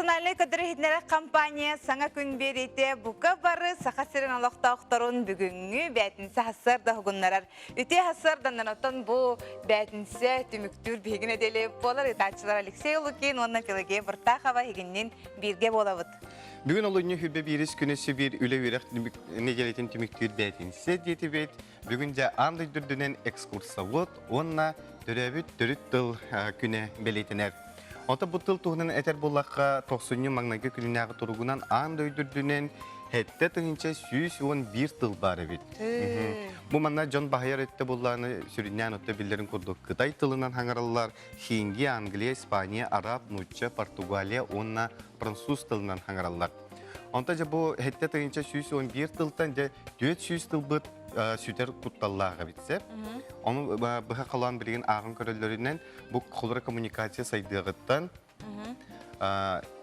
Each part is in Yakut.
Национальнай көрдөрөр-иһитиннэрэр компания саҥа күн биэриитэ бука бары Саха сирин олохтоохторун бүгүҥҥү бээтинсэ сарсыарда уһугуннарар. Үтүө сарсыарданнан оттон бу бээтинсэ түмүктүүр биһиги нэдиэлэ буолар ыытааччылар Алексей Лукин уонна Пелагея Буртахова эһигиннин бииргэ буолабыт. Бүгүн олунньу хүрбэ биирис күнү Сибиир үлэ-үөрэх нэдиэлэтин түмүктүүр бээтинсэ диэтибит. Бүгүн дьэ аан дойду үрдүнэн экскурсовод уонна төрөөбүт төрүт тыл күнэ бэлиэтэнэр. Ото бу тыл туһунан этэр буоллахха, тохсунньу маҥнайгы күнүнээҕи туругунан аан дойду үрдүнэн 7111 тыл баар эбит. Бу манна дьон баһыйар өттө буллааны сүрүннээн отто биллэрин курдук кытай тылынан хаҥараллар, хинди, англия, испания, араб, нуучча, португалия уонна француз тылынан хаҥараллар. Онто дьэ бу 7111 тылтан дьэ 400 тылбыт сүтэр кутталлаах эбит сөп. Ону быһа халаан билигин ааҕан көрөллөрүнэн бу холоро коммуникация сайдыаҕыттан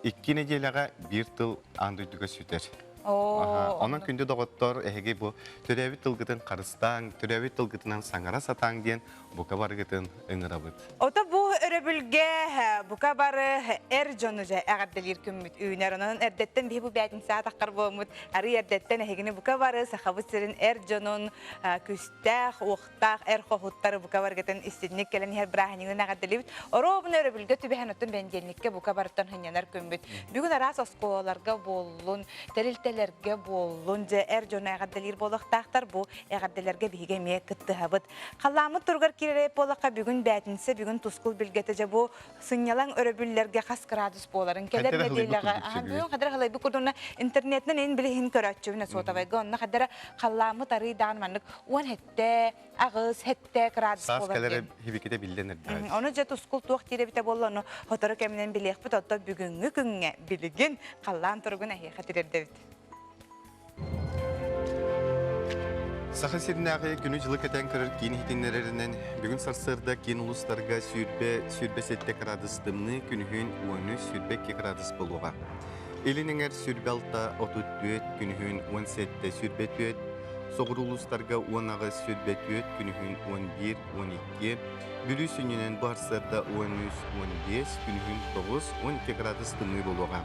икки нэдиэлэҕэ биир тыл аан дойдуга сүтэр. Онон күндү доҕоттор, эһиги бу төрөөбүт тылгытын харыстааҥ, төрөөбүт тылгытынан саҥара сатааҥ диэн бука барыгытын ыҥырабыт. Ото бу өрөбүлгэ бука бары эр дьону дьэ эҕэрдэлиир күммүт үүнэр. Онон эрдэттэн биһи бу бээтинсэ атаххар буолмут арый эрдэттэн эһигини бука бары Сахабыт сирин эр дьонун күстээх, таах эр хоһуттары бука баргытын истинник кэлэн иһэр бырааһынньыгын эҕэрдэлиибит. Оруобуна өрөбүлгэ түбэһэн оттон бэндиэнниккэ бука барыттан сынньанар күммүт. Бүгүн араас оскуолаларга буоллун, тэрилтэлэргэ буоллун, дьэ эр дьону эҕэрдэлиир буолуохтаахтар. Бу эҕэрдэлэргэ биһиги эмиэ кыттыһабыт. Халлааммыт туругар киирэр буоллахха бүгүн бээтинсэ, бүгүн тускул билгэтэ дьэ бу сынньалаҥ өрөбүллэргэ хас градус буоларын кэлэр нэдиэлэҕэ бүгүн хадара халайбыт курдугуна интернетинэн ин билиһин көрөөччүбүн сотовайга онно хадара халлааммыт арыйдаан маннык уон хэттэ аҕыс хэттэ градус Саас буолар кэлэрэ диэн хибикитэ биллэн эрдэҕэ. Ону дьэ тускул туох диир эбитэ буолла ону сотору кэминэн билиэхпит оттон бүгүҥҥү күҥҥэ билигин халлаан туругун эһиэхэ тириэрдэбит. Саха сиринээҕи күнү-дьылы кэтээн көрөр киин иһитиннэрэринэн, бүгүн сарсыарда киин улуустарга сүүрбэ 27 градус тымныы, күнүһүн 13 22 градус буолуоҕа. Илин эҥэр 26 34, күнүһүн 17 24, соҕуруу улуустарга 18 24, күнүһүн 11 12, Бүлүү сүнньүнэн бу сарсыарда 13 15, күнүһүн 9 12 градус тымныы буолуоҕа.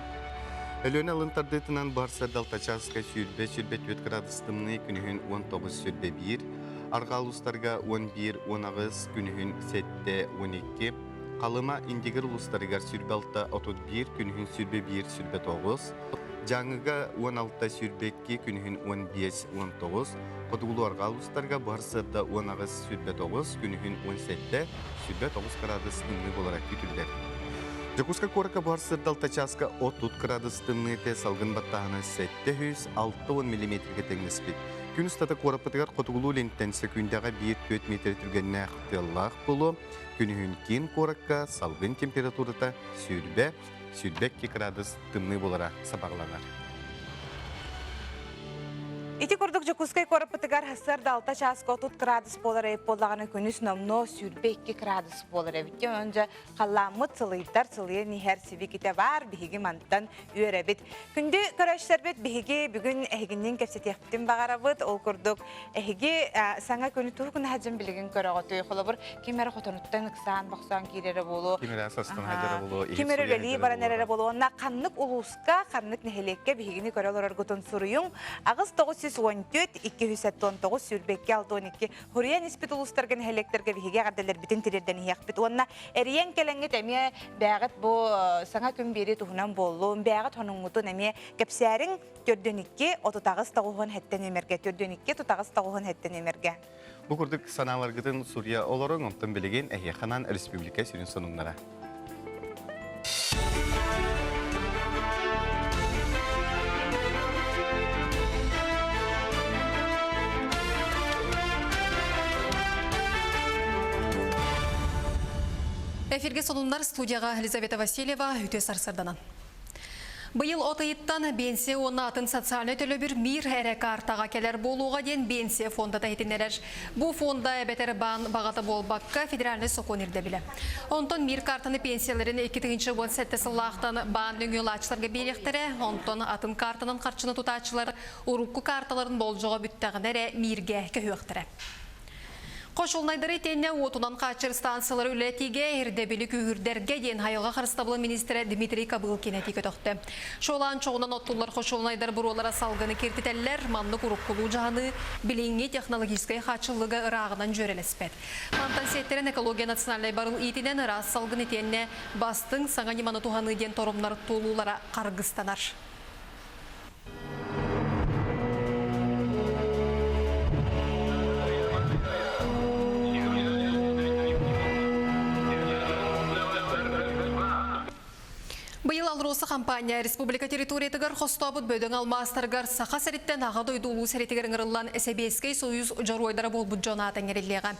Өлүөнэ алын тардыытынан барса Далтачааска 20-24 градус тымныы күнүһүн 19-21, арҕаа улуустарга 11-18, күнүһүн 7-12, Халыма Индигир улуустарыгар 26-31, күнүһүн 21-29, Дьааҥыга 16-22, күнүһүн 15-19, Хотугулуу-арҕаа улуустарга барсыарда 18-29, күнүһүн 17, 29 градус тымныы буолара күүтүллэр. Дьокуускай куоракка буһар сырдалта чааска 30 градус тымныыта салгын баттааһына 760 миллиметргэ тэҥнэспит. Күн устата куораппытыгар хотугулуу илинтэн сөкүүндэҕэ 1-4 метр түргэннээх тыаллаах буолуо. Күнүһүн киин куоракка салгын температурата 20 22 градус тымныы буолара сабаҕаланар. Ити курдук Дьокуускай куораппытыгар сарда 6 чааска 30 градус буолар эбит буоллаҕына күнүс номнуо 22 градус буолар эбит. Онон дьэ халлааммыт сылыйдар, сылыйан иһэр сибикитэ баар, биһиги мантан үөрэбит. Күндү көрөөччүлэрбит, биһиги бүгүн эһигинниин кэпсэтиэхпитин баҕарабыт. Ол курдук эһиги саҥа күнү тугу гына билигин көрөҕүтүй? Холобур, ким эрэ хотонуттан ыксаан-бохсоон киирэрэ буолуо. Ким эрэ састан хайдара буолуо, Ким эрэ үлэлии баран эрэрэ буолуо. Уонна ханнык улууска, ханнык нэһилиэккэ биһигини көрө олороргутун суруйуҥ. 8 914 279 22 62 Хуруйан испит улуустарга, нэһилиэктэргэ биһиги эҕэрдэлэрбитин тириэрдэн иһиэхпит. Уонна эрийэн кэлэҥҥит эмиэ бээҕит бу саҥа күн биэрии туһунан буоллун, бээҕит хонуҥҥутун эмиэ кэпсээриҥ 42 38 97 нүөмэргэ 42 38 97 нүөмэргэ. Бу курдук санааларгытын суруйа олоруҥ, онтон билигин эһиэхэ анаан республика сүрүн сонуннара. Эфирге сонуннар студияға Елизавета Васильева үтө сарсырданан. Быйыл от ыйыттан биэнсийэ уонна атын социальнай төлөбүр Мир эрэ картаҕа кэлэр буолуоҕа диэн биэнсийэ фондата иһитиннэрэр. Бу фонда эбэтэр баан баҕата буолбакка федеральнай сокуон ирдэбилэ. Онтон Мир картаны пенсияларын 2017 сыллаахтан баан нөҥүө ылааччыларга биэриэхтэрэ, онтон атын картанан харчыны тутааччылар урукку карталарын болдьоҕо бүттэҕинэ эрэ Миргэ көһүөхтэрэ. Хочулнайдары итиэннэ уотунан хааччыр станциялары үлэтиигэ ирдэбили күүһүрдэргэ диэн айылҕа харыстабылын министрэ Дмитрий Кобылкин этии көтөхтө. Чуолаан чоҕунан оттуллар хочулнайдар буруолара салгыны киртитэллэр, маннык уруккулуу дьаһаныы билиҥҥи технологическай хааччыллыыга ырааҕынан дьүөрэлэспэт. Мантан сиэттэрэн экология национальнай барыл иитинэн ыраас салгын итиэннэ бастыҥ саҥа ньыманы туһаныы диэн торумнар туолуулара харгыстанар. Быйыл АЛРОСА компания республика территориятыгар хостообут бөдөҥ алмаастарыгар Саха сириттэн Аҕа дойду улуу сэриитигэр ыҥырыллан Сэбиэскэй Союз дьоруойдара буолбут дьон аата иҥэриллиэҕэ.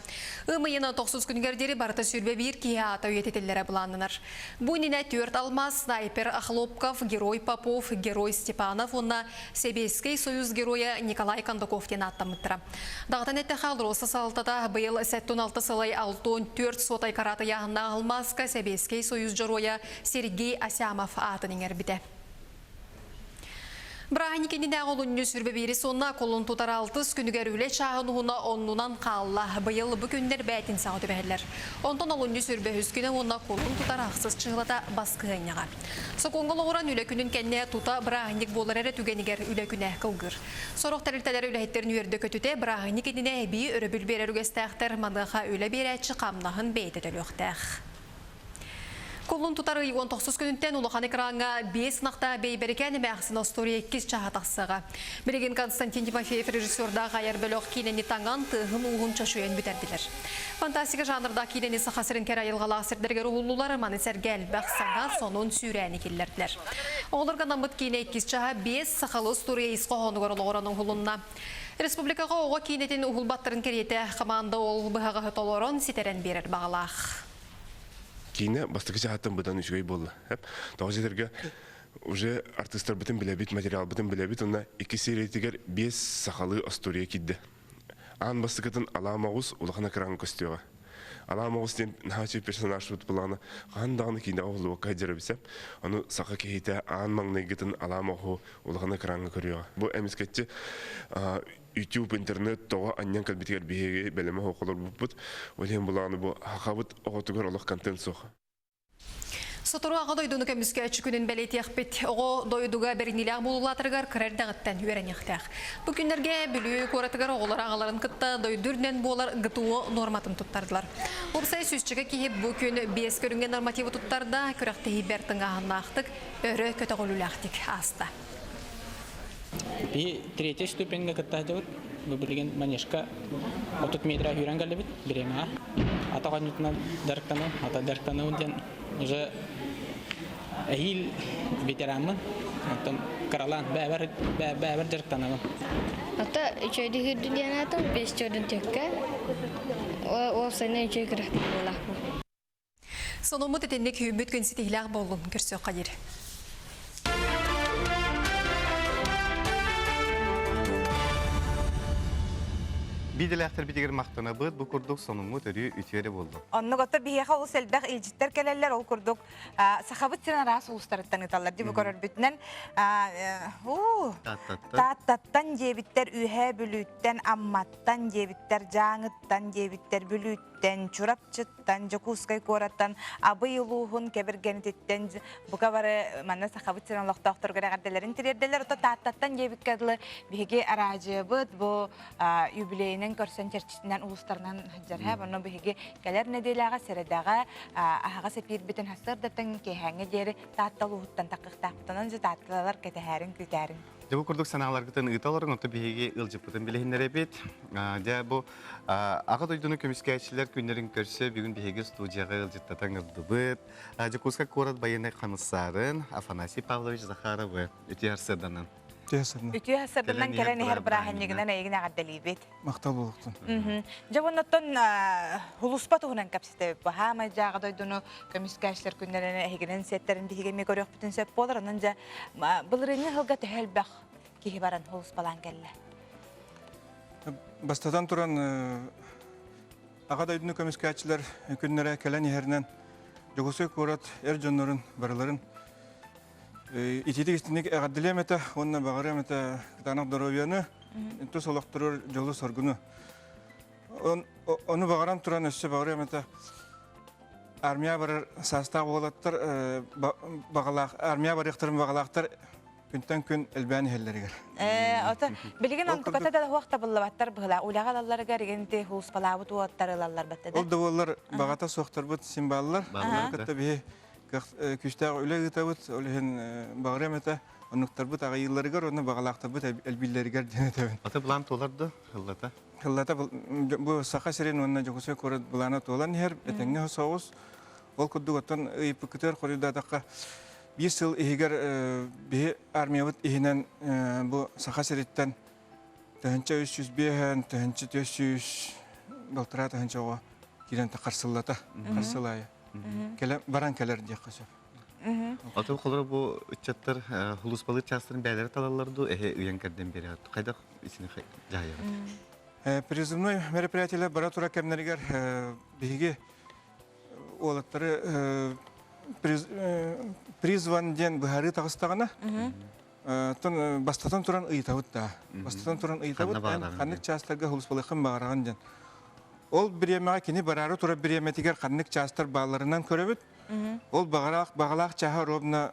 Ыам ыйын тохсус күнүгэр диэри барыта 21 киһи аата үйэтитиллэрэ былааннанар. Бу иннинэ түөрт алмаас снайпер Охлопков, герой Попов, герой Степанов уонна Сэбиэскэй Союз геройа Николай Кондаков диэн ааттаммыттара. Даҕатан эттэхэ, АЛРОСА салалтата быйыл 76 сылай 64 суотай карат ыйааһыннаах алмааска Сэбиэскэй Союз дьоруойа Сергей Асямов аатын иҥэрбитэ. Бырааһынньык иннинээҕи олунньу сүрбэ биирис уонна кулун тутар алтыс күнүгэр үлэ чааһын уһуна оннунан хаалла. Быйыл бу күннэр бээтинсэҕэ түбэһэллэр. Онтон олунньу сүрбэ үһүс күнэ уонна кулун тутар ахсыс чыһылата баскыһыанньаҕа. Сокуоҥҥа олоҕуран үлэ күнүн кэннэ тута бырааһынньык буолар эрэ түгэнигэр үлэ күнэ кылгыыр. Сорох тэрилтэлэр үлэһиттэрин үөрдэ көтүтэ бырааһынньык иннинэ эбии өрөбүл биэрэр үгэстээхтэр, маныаха үлэ биэрээччи хамнаһын бэйэтэ төлүөхтээх. Кулун тутар ый 19 күнүнтэн улахан экраҥҥа биэс ынахтаах Бэйбэрикээн эмээхсин остуоруйа иккис чааһа тахсыаҕа. Билигин Константин Тимофеев режиссердаах айар бөлөх киинэни таҥан, тыаһын-ууһун чочуйан бүтэрдилэр. Фантастика жанрдаах киинэни Саха сирин кэрэ айылҕалаах сирдэригэр уһуллулар, маны сэргэ элбэх саҥа, сонун сүүрээни киллэрдилэр. Оҕолорго анаммыт киинэ иккис чааһа биэс сахалыы остуоруйа ис хоһоонугар олоҕуран уһулунна. Республикаҕа оҕо киинэтин уһулбаттарын кэриэтэ хамаанда ол быһаҕаһы толорон ситэрэн биэрэр баҕалаах. Киинэ бастакы чаһыттан быдан үчүгэй буолла. Тоҕо дьиэтэргэ уже артыыстарбытын билэбит, материалбытын билэбит уонна икки сериятигэр биэс сахалыы остуоруйа киирдэ. Аан бастакытын Алаа Моҕус улахан экраҥҥа көстүөҕэ. Алаа Моҕус диэн наһаа үчүгэй персонажпыт былаана хаһан даҕаны киинэҕэ уһуллубакка сылдьар эбит. Ону саха киһитэ аан маҥнайгытын Алаа Моҕуһу улахан экраҥҥа көрүөҕэ. Бу эмискэччи YouTube, интернет тоҕо анньан кэлбитигэр биһиги бэлэмэ суох олорбуппут. Ол иһин булааны бу хахабыт оҕотугар олох контент суох. Сотору Аҕа дойдуну көмүскээччи күнүн бэлиэтиэхпит. Оҕо дойдуга бэриниилээх буолуулаатарыгар кыра эрдэҕиттэн үөрэниэхтээх. Бу күннэргэ Бүлүү куоратыгар оҕолор аҕаларын кытта дойду үрдүнэн буолар ГТО нуорматын туттардылар. Уопсай сүүсчэкэ киһи бу күн биэс көрүҥҥэ нормативы туттарда, күрэхтэһии бэрт тыҥааһыннаахтык, өрө көтөҕүлүүлээхтик ааста. Биһи третья ступеньга кытта сылдьабыт. Бу билигин манежка 30 метра сүүрэн кэллибит бириэмэҕэ. Ата оонньуутунан дьарыктанабын, ата дьарыктанабын диэн уже эһиил ветераммын. Оттон кыралаан бэйэбэр бэйэбэр дьарыктанабын. Ата үчүгэйдик сүүрдүн диэн аатым, бес чордун төккө. Уопсайынан үчүгэй күрэхтэһии буоллаахпын. Сонуммут итинник үүммүт күн ситиһилээх буоллун көрсүөххэ диэри. Биирдэлээхтэрбитигэр махтанабыт, бу курдук сонуммут өрүү үтүө эрэ буоллун. Оннук ото биһиэхэ олус элбэх илдьиттэр кэлэллэр, ол курдук Сахабыт сирин араас улуустарыттан ыыталлар дии бу көрөрбүтүнэн Тааттаттан диэбиттэр, Үөһээ Бүлүүттэн, Амматтан диэбиттэр, Дьааҥыттан диэбиттэр, Бүлүүттэн Чурапчыттан, Дьокуускай куораттан, Абый улууһун Кэбиргэнититтэн бука бары манна Сахабыт сирин олохтоохторугар эҕэрдэлэрин тириэрдэллэр. Ото Тааттаттан диэбиккэ дылы биһиги араадьыйабыт бу юбилейинэн көрсөн чэрчитинэн улуустарынан сылдьар. Онно биһиги кэлэр нэдиэлэҕэ сэрэдэҕэ аһаҕас эпиирбитин сарсыардаттан киэһээҥҥэ диэри Таатта улууһуттан таххыахтаахпыт. Онон дьэ таатталар кэтэһээрин, күүтээрин. Дьэ бу курдук санааларгытын ыыта олоруҥ, оттон биһиги ыалдьыппытын билиһиннэрэбит. Дьэ бу Аҕа дойдуну көмүскээччилэр күннэрин көрсө бүгүн биһиги студияҕа ыалдьыттатан ылдыбыт. Дьокуускай куорат байыаннай хамыссаарын Афанасий Павлович Захаровы үтүө сарсыарданан. Үтүө сарсыарданан кэлэн иһэр бырааһынньыгынан эйигин эҕэрдэлиибит. Махтал буолуохтун. Дьэ оннуттан хулуспа туһунан кэпсэтэбит. Баһаамай дьэ Аҕа дойдуну көмүскээччилэр күннэрин эһигинэн сиэттэрин биһиги эмиэ көрүөхпүтүн сөп буолар. Онон дьэ былырыыҥҥы сылга төһө элбэх киһи баран хулуспалаан кэллэ? Бастатан туран, Аҕа дойдуну көмүскээччилэр күннэрэ кэлэн иһэринэн Дьокуускай куорат эр дьоннорун барыларын итиитик истинник эҕэрдэлиэм этэ уонна баҕарыам этэ кытаанах доруобуйаны, тус олохторугар дьолу-соргуну. Ону баҕаран туран өссө баҕарыам этэ армия барар саастаах уолаттар баҕалаах армия барыахтарын баҕалаахтар күнтэн күн элбээн иһэллэригэр. Ото билигин онтуката да суох табыллыбаттар быһыла. Үлэҕэ ылалларыгар игинти хууспалаабыт уоттар ылаллар батта Ол да буоллар баҕата суохтарбыт син бааллар. Олору кытта биһи күүстээх үлэ ыытабыт. Ол иһин баҕарыам этэ оннуктарбыт аҕыйыылларыгар уонна баҕалаахтарбыт элбииллэригэр диэн этэбин. Ата былаан туолар да хыллата? Хыллата бу Саха сирин уонна Дьокуускай куорат былаана туолан иһэр. Этэҥҥэ соҕус. Ол курдук оттон ыйыппыккытыгар хоруйдаатахха Биир сыл иһигэр биһи армиябыт иһинэн бу Саха сириттэн 1305, 1400 балтараа тыһыынча оҕо киирэн харсыллата, харсылаайы. Кэлэн баран кэлэр диэххэ сөп. Атын холоро бу ыччаттар хулуспалыыр чаастарын бэйэлэрэ талаллар дуу, эһэ ыйан кэрдэн биэрэр. Хайдах исини дьаһайаҕыт? Призывной мероприятиелар бара турар кэмнэригэр биһиги уолаттары призван диэн быһаарыы таҕыстаҕына оттон бастатан туран ыйытабыт да бастатан туран ыйытабыт ханнык чаастарга сулууспалыаххын баҕараҕын диэн ол бириэмэҕэ кини бараары турар бириэмэтигэр ханнык чаастар баалларынан көрөбүт ол баҕалаах баҕалаах чааһа ровно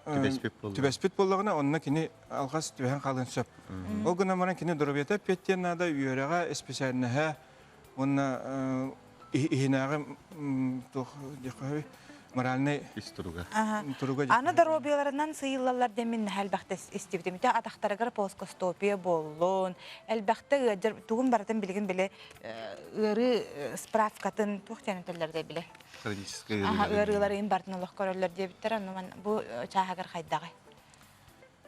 түбэспит буоллаҕына онно кини алҕас түбэһэн хаалыан сөп ол гынан баран кини доруобуйата эппиэттиэн наада үөрэҕэ исписээлинэһэ уонна иһинээҕи туох диэххэ моральнай ис туруга. туруга Аны доруобуйаларынан сыйыллаллар диэн наһаа элбэхтэ истибитим. Ити атахтарыгар плоскостопия буоллун, элбэхтэ ыалдьар тугун барытын билигин били ыарыы справкатын туох диэн этэллэр да биле. Хроническай ыарыылары ыарыыларын барытын олох көрөллөр диэбиттэр. Онно бу чааһыгар хайдаҕай?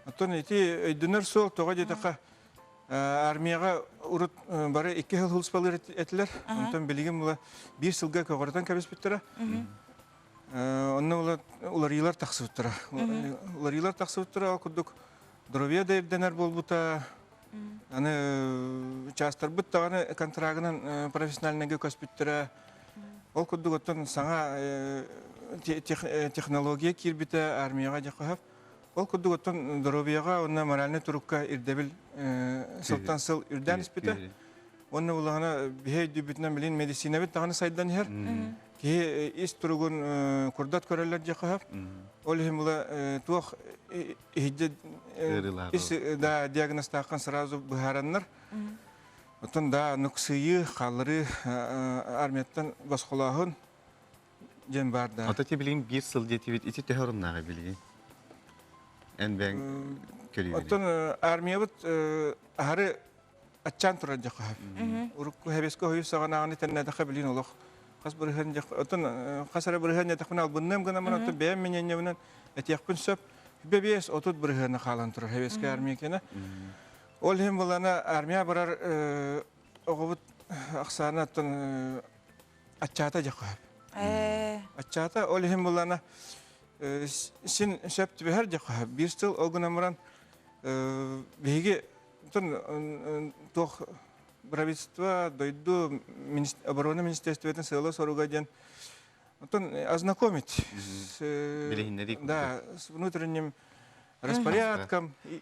Оттон ити өйдөнөр суол тоҕо диэтэххэ Армияҕа урут бары икки сыл сулууспалыыр этилэр. Онтон билигин була биир сылга көҕүрэтэн кэбиспиттэрэ. Онно уларыйыылар тахсыбыттара. Уларыйыылар тахсыбыттара ол курдук здоровье да ирдэнэр буолбута. Аны чаастарбыт даҕаны контрагынан профессиональныйга көспүттэрэ. Ол курдук оттон саҥа технология киирбитэ армияҕа дьэ Ол курдук оттон доруобуйаҕа уонна моральнай турукка ирдэбил сылтан сыл үрдээн испитэ. Уонна булаҕына биһи өйдүүбүтүнэн билин медицинабит даҕаны сайдан иһэр. Киһи ис туругун курдат көрөллөр диэххэ сөп. Ол иһин була туох иһидде ис да диагнозтааххын сразу быһаараннар. Оттон да нуксыйыы, хаалларыы армияттан босхолооһун диэн баар да. Ото ти билигин биир сыл диэтибит ити төһө оруннааҕый билигин? Эн бэйэҥ көрүүгүнүй? Оттон армиябыт аһары аччаан турар дьахха. Урукку хэбэскэ хойус саҕанааҕыны тэннээтэххэ билигин олох хас бырыһыан дьах оттон хас эрэ бырыһыан диэтэхпинэ албынныам гынан баран оттон бэйэм мнениебынан этиэхпин сөп. Бэбиэс 30 бырыһыана хаалан турар хэбэскэ армия кэнэ. Ол иһин булана армия барар оҕобут ахсаана оттон аччаата дьахха. Аччаата ол иһин буллана син сөп түбэһэр дьахха. Биир сыл ол гынан баран биһиги туох правительство дойду оборона министерствотын сыала-соруга диэн оттон ознакомить с да с внутренним распорядком и,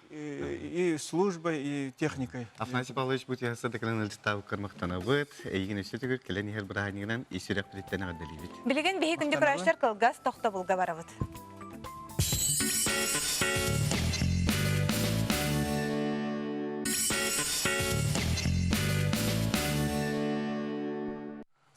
и службой, и техникой. Афанасий Павлович бу тиһасса декалан ылдьыттаабыккар махтанабыт. Эйигин өссө төгүл кэлэн иһэр бырааһынньыгынан ис сүрэхпититтэн эҕэрдэлиибит. Билигин биһи күндү көрөөччүлэр кылгас тохтобулга барабыт.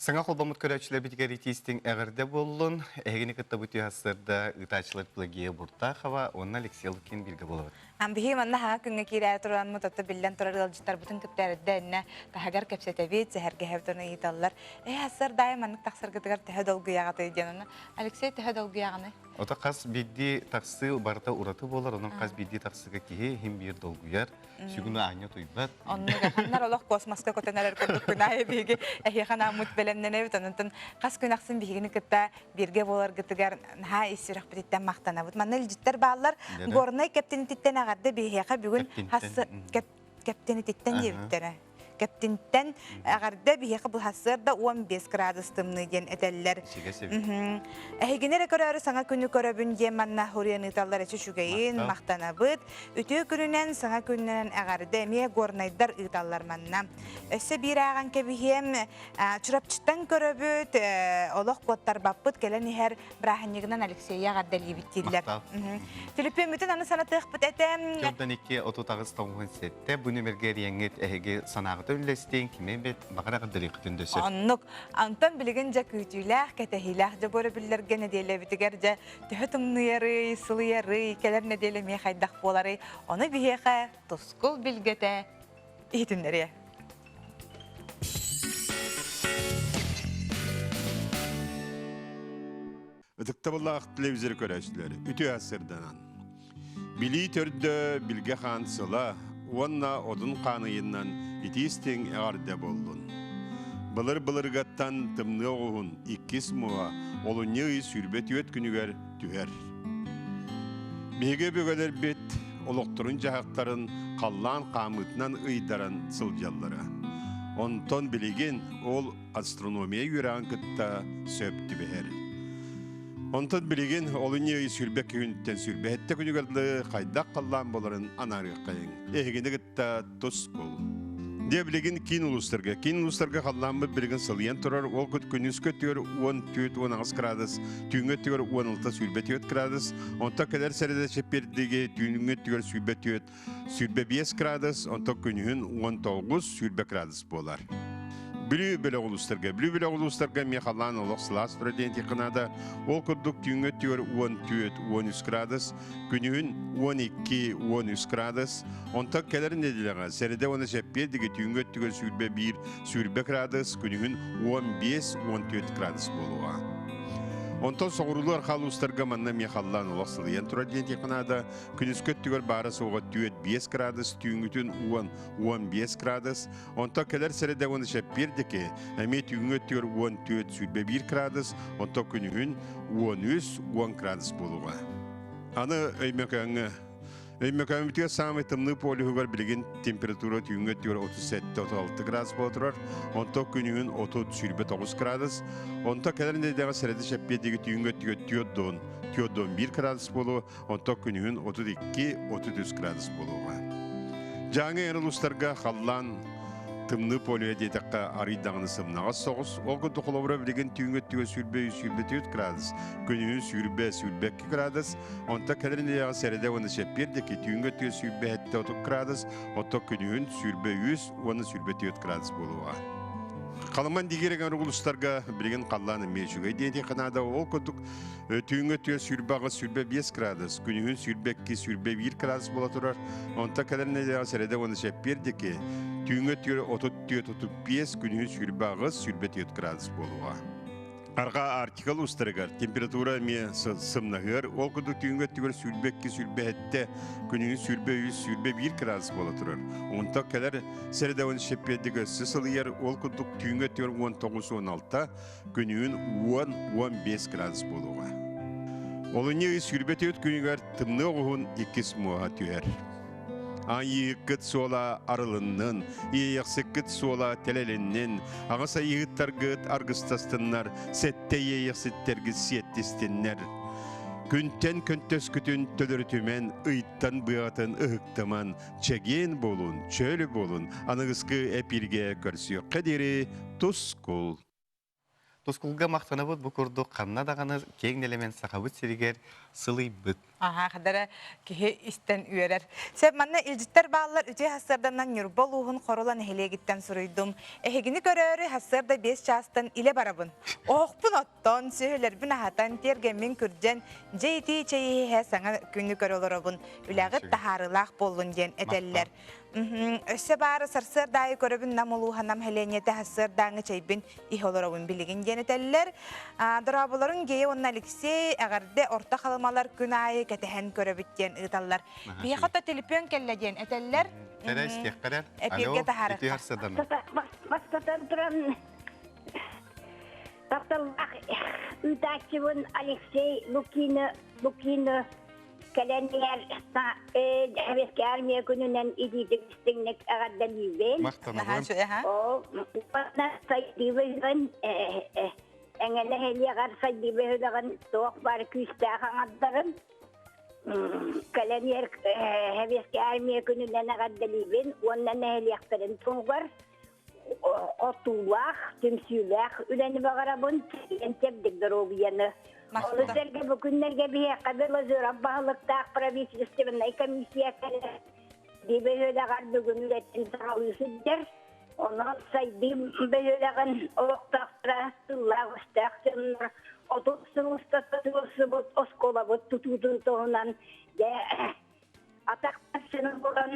Саҥа холбоммут көрөөччүлэрбитигэр итиистиҥ эҕэрдэ буоллун. Эһигини кытта бу түһэ сырда ыытааччылар Пелагея Буртахова уонна Алексей Лукин бииргэ буолабыт. Биһиги манна хаҥа күҥҥэ киирээри тураммыт, отто биллэн турар ыалдьыттарбытын кытта эрдэ иннэ таһыгар кэпсэтэбит, сэһэргэһэбит уонна ыйыталлар. Ээ, сардаайы маннык тахсаргытыгар төһө долгуйаҕытый диэн онно Алексей төһө долгуйаҕыный? Ото хас биирдии тахсыы барыта ураты буолар, онон хас биирдии тахсыыга киһи иһин биир долгуйар. Сүгүнү аанньа утуйбат. Оннук ханнар олох космоска көтөн эрэр курдук күн аайы биһиги эһиэхэ анааммыт бэлэмнэнэбит. Онон хас күн ахсын биһигини кытта бииргэ буоларгытыгар наһаа ис сүрэхпититтэн махтанабыт. Манна илдьиттэр бааллар. Горнай кэптинититтэн эҕэрдэ биһиэхэ бүгүн хас кэптинититтэн диэбиттэрэ. Кэптинтэн эҕэрдэ биһиэхэ быһасыарда 15 градус тымныы диэн этэллэр. Эһигини эрэ көрөөрү саҥа күнү көрөбүн диэн манна хуруйан ыыталлар эчи үчүгэйин, махтанабыт. Үтүө күнүнэн, саҥа күнүнэн эҕэрдэ эмиэ горнайдар ыыталлар манна. Өссө биир ааҕан кэбиһиэм, Чурапчыттан көрөбүт, олох куоттарбаппыт кэлэн иһэр бырааһынньыгынан Алексейы эҕэрдэлиибит дииллэр. Түлүпүөммүтүн аны санатыахпыт этэ. Төрдөн 2 38 97 бу нүмергэ эрийэҥҥит эһиги санааҕыта үллэстиҥ, кими эбит баҕар эҕэрдэлиэххитин да сөп. Оннук. Антон билигин дьэ күүтүүлээх, кэтэһиилээх дьэ бу өрөбүллэргэ нэдиэлэбитигэр дьэ төһө тымныйарый, сылыйарый, кэлэр нэдиэлэ эмиэ хайдах буоларый, ону биһиэхэ тускул билгэтэ иһитиннэриэ. Ытыктабыллаах телевизор көрөөччүлэр, үтүө сырданан. Билии төрдө Билгэ хаан сыла уонна Одун хаан ыйынан итиистиҥ эҕэрдэ буоллун. Былыр-былыргаттан тымныы оҕуһун иккис муоһа олунньу ый 24 күнүгэр түһэр. Биһиги өбүгэлэрбит олохторун-дьаһахтарын халлаан хаамыытынан ыйдаран сылдьаллара. Онтон билигин ол астрономия үөрэҕин кытта сөп түбэһэр. Онтон билигин олунньу ый сүүрбэ күнтэн сүүрбэһэттэ күнүгэр дылы хайдах халлаан буоларын анаарыаххайыҥ. Эһигини кытта тускул. Дьэ билигин киин улуустарга. Киин улуустарга халлааммыт билигин сылыйан турар. Ол күт күнүскү өттүгэр 14-18 градус, түүҥҥү өттүгэр 16-24 градус, онтон кэлэр сэрэдэ чэппиэрдиги түүҥҥү өттүгэр 24 25 градус, онтон күнүһүн 19-20 градус буолар. Бүлүү бөлөх улуустарга. Бүлүү бөлөх улуустарга эмиэ халлаан олох сылаас турар диэн этиэххэ наада. Ол курдук түүҥҥү өттүгэр 14-13 градус, күнүһүн 12-13 градус, онтон кэлэр нэдиэлэҕэ сэрэдэ уонна чэппиэрдиги түүҥҥү өттүгэр 21-20 градус, күнүһүн 15-14 градус буолуоҕа. Онтон соҕуруулуу арҕаа улуустарга манна эмиэ халлаан олох сылыйан турар диэн этиэххэ наада. Күнүскү өттүгэр баара-суоҕа 4-5 градус, түүҥҥүтүн 10-15 градус, онтон кэлэр сэрэдэ уонна чэппиэр диэки эмиэ түүҥҥү өттүгэр 14-21 градус, онтон күнүһүн 13-10 градус буолуоҕа. Аны Өймөкөөҥҥө Өймөкөөммүтүгэр саамай тымныы полюһугар билигин температура түүҥҥү өттүгэр 37-36 градус буола турар, онтон күнүһүн 30-29 градус, онтон кэлэр нэдиэлэҕэ сэрэдэ чэппиэр диэки түүҥҥү өттүгэр 4 4-1 градус буолуо, Онтон күнүһүн 32-33 градус буолуоҕа. Дьааҥы эр улуустарга халлаан тымныы полюһа диэтэххэ арый даҕаны сымнаҕас соҕус. Ол курдук холобура билигин түүҥҥү өттүгэр 23-24 градус, күнүһүн 20-22 градус, онтон кэлэр нэдиэлэҕэ сэрэдэ уонна чэппиэр диэки түүҥҥү өттүгэр 27-30 градус, оттон күнүһүн 23 уонна 24 градус буолуоҕа. Халыман дигиэрэгэр улуустарга билигин халлаан эмиэ үчүгэй диэтиэххэ наада. Ол курдук Түүҥҥү өттүгэр 28 25 градус, күнүһүн 22 21 градус буола турар. Онтон кэлэр нэдиэлэҕэ сэрэдэ уонна чэппиэр диэки түүҥҥү өттүгэр 34 35, күнүһүн 28 24 градус буолуоҕа. Арҕаа Арктика улуустарыгар температура эмиэ сымнаһыар. Ол курдук түүҥҥү өттүгэр 22 27, күнүһүн 23 21 градус буола турар. Онтон кэлэр сэрэдэ уонна чэппиэр диэки өссө сылыйар. Ол курдук түүҥҥү өттүгэр 19-16, күнүһүн 10-15 градус буолуоҕа. Олунньу ый 24 күнүгэр тымныы оҕуһун иккис муоһа түһэр. Айыыккыт суола арылыннын, иэйэхсиккит суола тэлэлиннин, аҕыс айыыһыттаргыт аргыстастыннар, сэттэ иэйэхситтэргит сиэттистиннэр. Күнтэн көнтөскүтүн төлөрүтүмэн, ыйтан быаҕатын ыһыктыман, чэгиэн буолун, чөл буолун, аныгыскы эпииргэ көрсүөххэ диэри тускул. Тускулга махтанабыт бу курдук ханна даҕаны киэҥ нэлэмэн Сахабыт сиригэр сылыйбыт. Аха, хадара киһи истэн үөрэр. Сөп, манна илдьиттэр бааллар үтүө хассыарданан Ньурба улууһун Хорула нэһилиэгиттэн суруйдум. Эһигини көрөөрү хассыарда 5 чаастан илэ барабын. Оһохпун оттон, сүөһүлэрбин аһатан, тиэргэммин күрдьэн, дьэ итии чэй иһэ саҥа күнү көрө олоробун. Үлэҕит таһаарыылаах буоллун диэн этэллэр. Өссө баары сарсыарда аайы көрөбүн Нам улууһа Нам сэлиэнньэтэ сарсыардааҥҥы чэйбин иһэ олоробун билигин диэн этэллэр. Дорооболорун Гея уонна Алексей эҕэрдэ орто халымалар күн аайы кэтэһэн көрөбүт диэн ыыталлар. Биһиэхэ то телефон кэллэ диэн этэллэр. Кэрэ истиэххэрэр. Эпииргэ таһаарыахха. Бастатан туран тапталлаах ыытааччыбын Алексей Лукина Лукина. Кэлэн иһэр Сэбиэскэй Армия күнүнэн илиитин истиҥник эҕэрдэлиибин. Махтанабын. Ол уонна сайдыы бөһүөн эҥэ нэһилиэгэр сайдыы бөһүлэҕин туох баар күүстээх аҥардарын кэлэн иһэр Сэбиэскэй Армия күнүнэн эҕэрдэлиибин уонна нэһилиэктэрин туһугар хотуулаах, түмсүүлээх үлэни баҕарабын, чэбдик доруобуйаны. Ону сэргэ бу күннэргэ биһиэхэ Белозеров баһылыктаах правительственнай комиссия кэлэр. Бөһүөлэҕэр бүгүн үлэтин саҕалыы сылдьар. Онон сайдыы бөһүөлэҕин олохтоохторо тыллаах-өстөөх дьоннор 30 сыл устата туруорсубут оскуолабыт тутуутун туһунан дьэ атах барсыны булан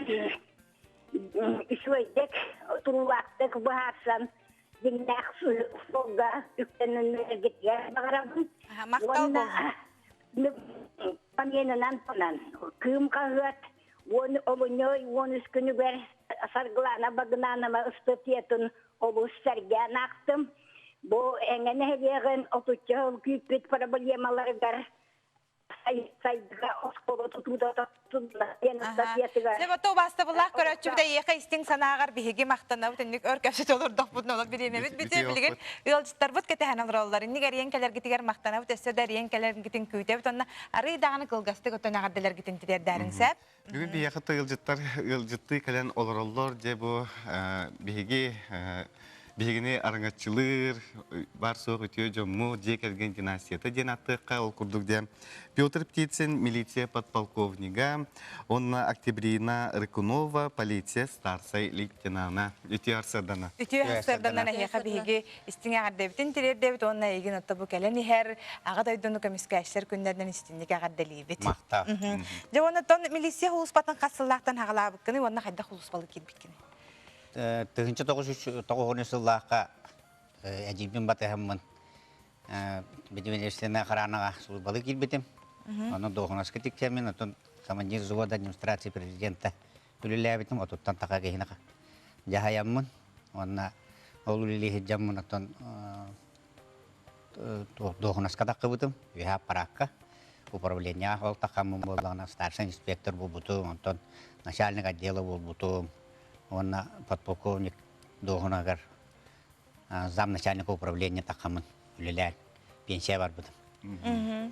үчүгэйдик туруулаахтык быһаарсан дьиҥнээх суолга үктэнэргитигэр баҕарабын Махтал уонна паненынан тунан Кыым хаһыат уон олунньу 13 күнүгэр Саргылана Багынанова ыстатыйатын олус сэргээн аахтым. Бу Эҥэ нэһилиэгин отучча сыл күүппүт проблемаларыгар сайдыга оскуола тутуута диэн ыстатыйатыгар Сөп ото убаастабыллаах көрөөччүбүт эйиэхэ истиҥ санааҕар биһиги махтанабыт инник өр кэпсэтэ олордохпутун олох бириэмэбит бүтүө билигин ыалдьыттарбыт кэтэһэн олороллор инник эриэн кэлэргитигэр махтанабыт өссө да эриэн кэлэргитин күүтэбит онно арыый даҕаны кылгастык оттон эҕэрдэлэргитин тириэрдээриҥ сөп Бүгүн биһиэхэ ыалдьыттар ыалдьыттыы кэлэн олороллор. Дьэ бу биһиги биһигини араҥаччылыыр бар-суох үтүө дьоммут дьиэ кэргэн династията диэн ааттыахха ол курдук диэн Петр Птицын милиция подполковнига уонна Октябрина Рыкунова полиция старшай лейтенана үтүө арсыардана. Үтүө арсыарданан эһиэхэ биһиги истиҥ эҕэрдэбитин тириэрдэбит уонна эйигин отто бу кэлэн иһэр Аҕа дойдуну көмүскээччилэр күннэринэн истинник эҕэрдэлиибит. Махтал. Дьэ уонна тон милиция улууспатын хас сыллаахтан хаҕалаабыккыный уонна хайдах улууспалы киирбиккиний? 1990 сыллаахха эдьиийбин батыһаммын Ведомственная охранаҕа службалыы киирбитим. Онно дуоһунаска тиксэммин, оттон командир взвода администрации президента үлэлээбитим, отуттан таха киһини дьаһайаммын. Уонна ол үлэлии сылдьаммын, оттон дуоһунаска таххыбытым, үөһэ аппараакка управлениеҕа ол таххаммын буоллаҕына старшай инспектор буолбутум, онтон начальник отдела буолбутум уонна подполковник дуоһунаһыгар замначальника управления таххаммын үлэлээн пенсия барбытым.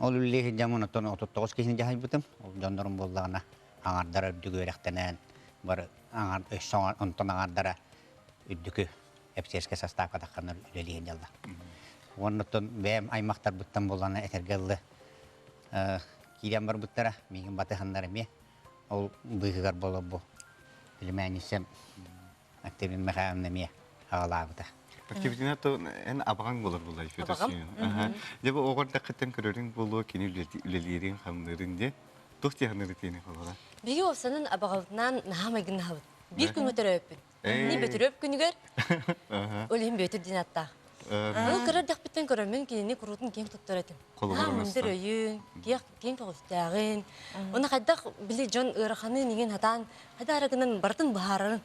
Ол үлэлии сылдьаммын оттон 39 киһини дьаһайбытым. Ол дьоннорум буоллаҕына аҥардара үрдүк үөрэхтэнэн, бары аҥар, өссө онтон аҥардара үрдүкү эпсиэскэ састаапка тахханнар үлэлиэн дьалла. Уонна оттон бэйэм аймахтарбыттан буоллаҕына этэргэ дылы киирэн барбыттара, миигин батыһаннар эмиэ. Ол быыһыгар буолар бу племянницам Активин Михайловна эмиэ аҕалаабыта. Активитина то эн абаҕаҥ буолар буолай Федор Семенович. Дьэ бу оҕор дэххиттэн көрөрүҥ буолуо, кини үлэлиирин, хамныырын диэ. Туох диэханыры тиэни холора? Биһиги уопсанан абаҕабытынаан наһаа майгыннаһабыт. Биир күҥҥэ төрөөппүт. Мин Бөтүрүөп күнүгэр ол иһин Бүөтүр диэн ааттаах. Ол кыра эрдэхпиттэн көрөммүн кинини куруутун киэҥ туттар этим. Холобур мындыр өйүн, киэҥ көҕүстээҕин, уонна хайдах били дьон ыараханын иҥин хатаан хайдах эрэ гынан барытын быһаарарын.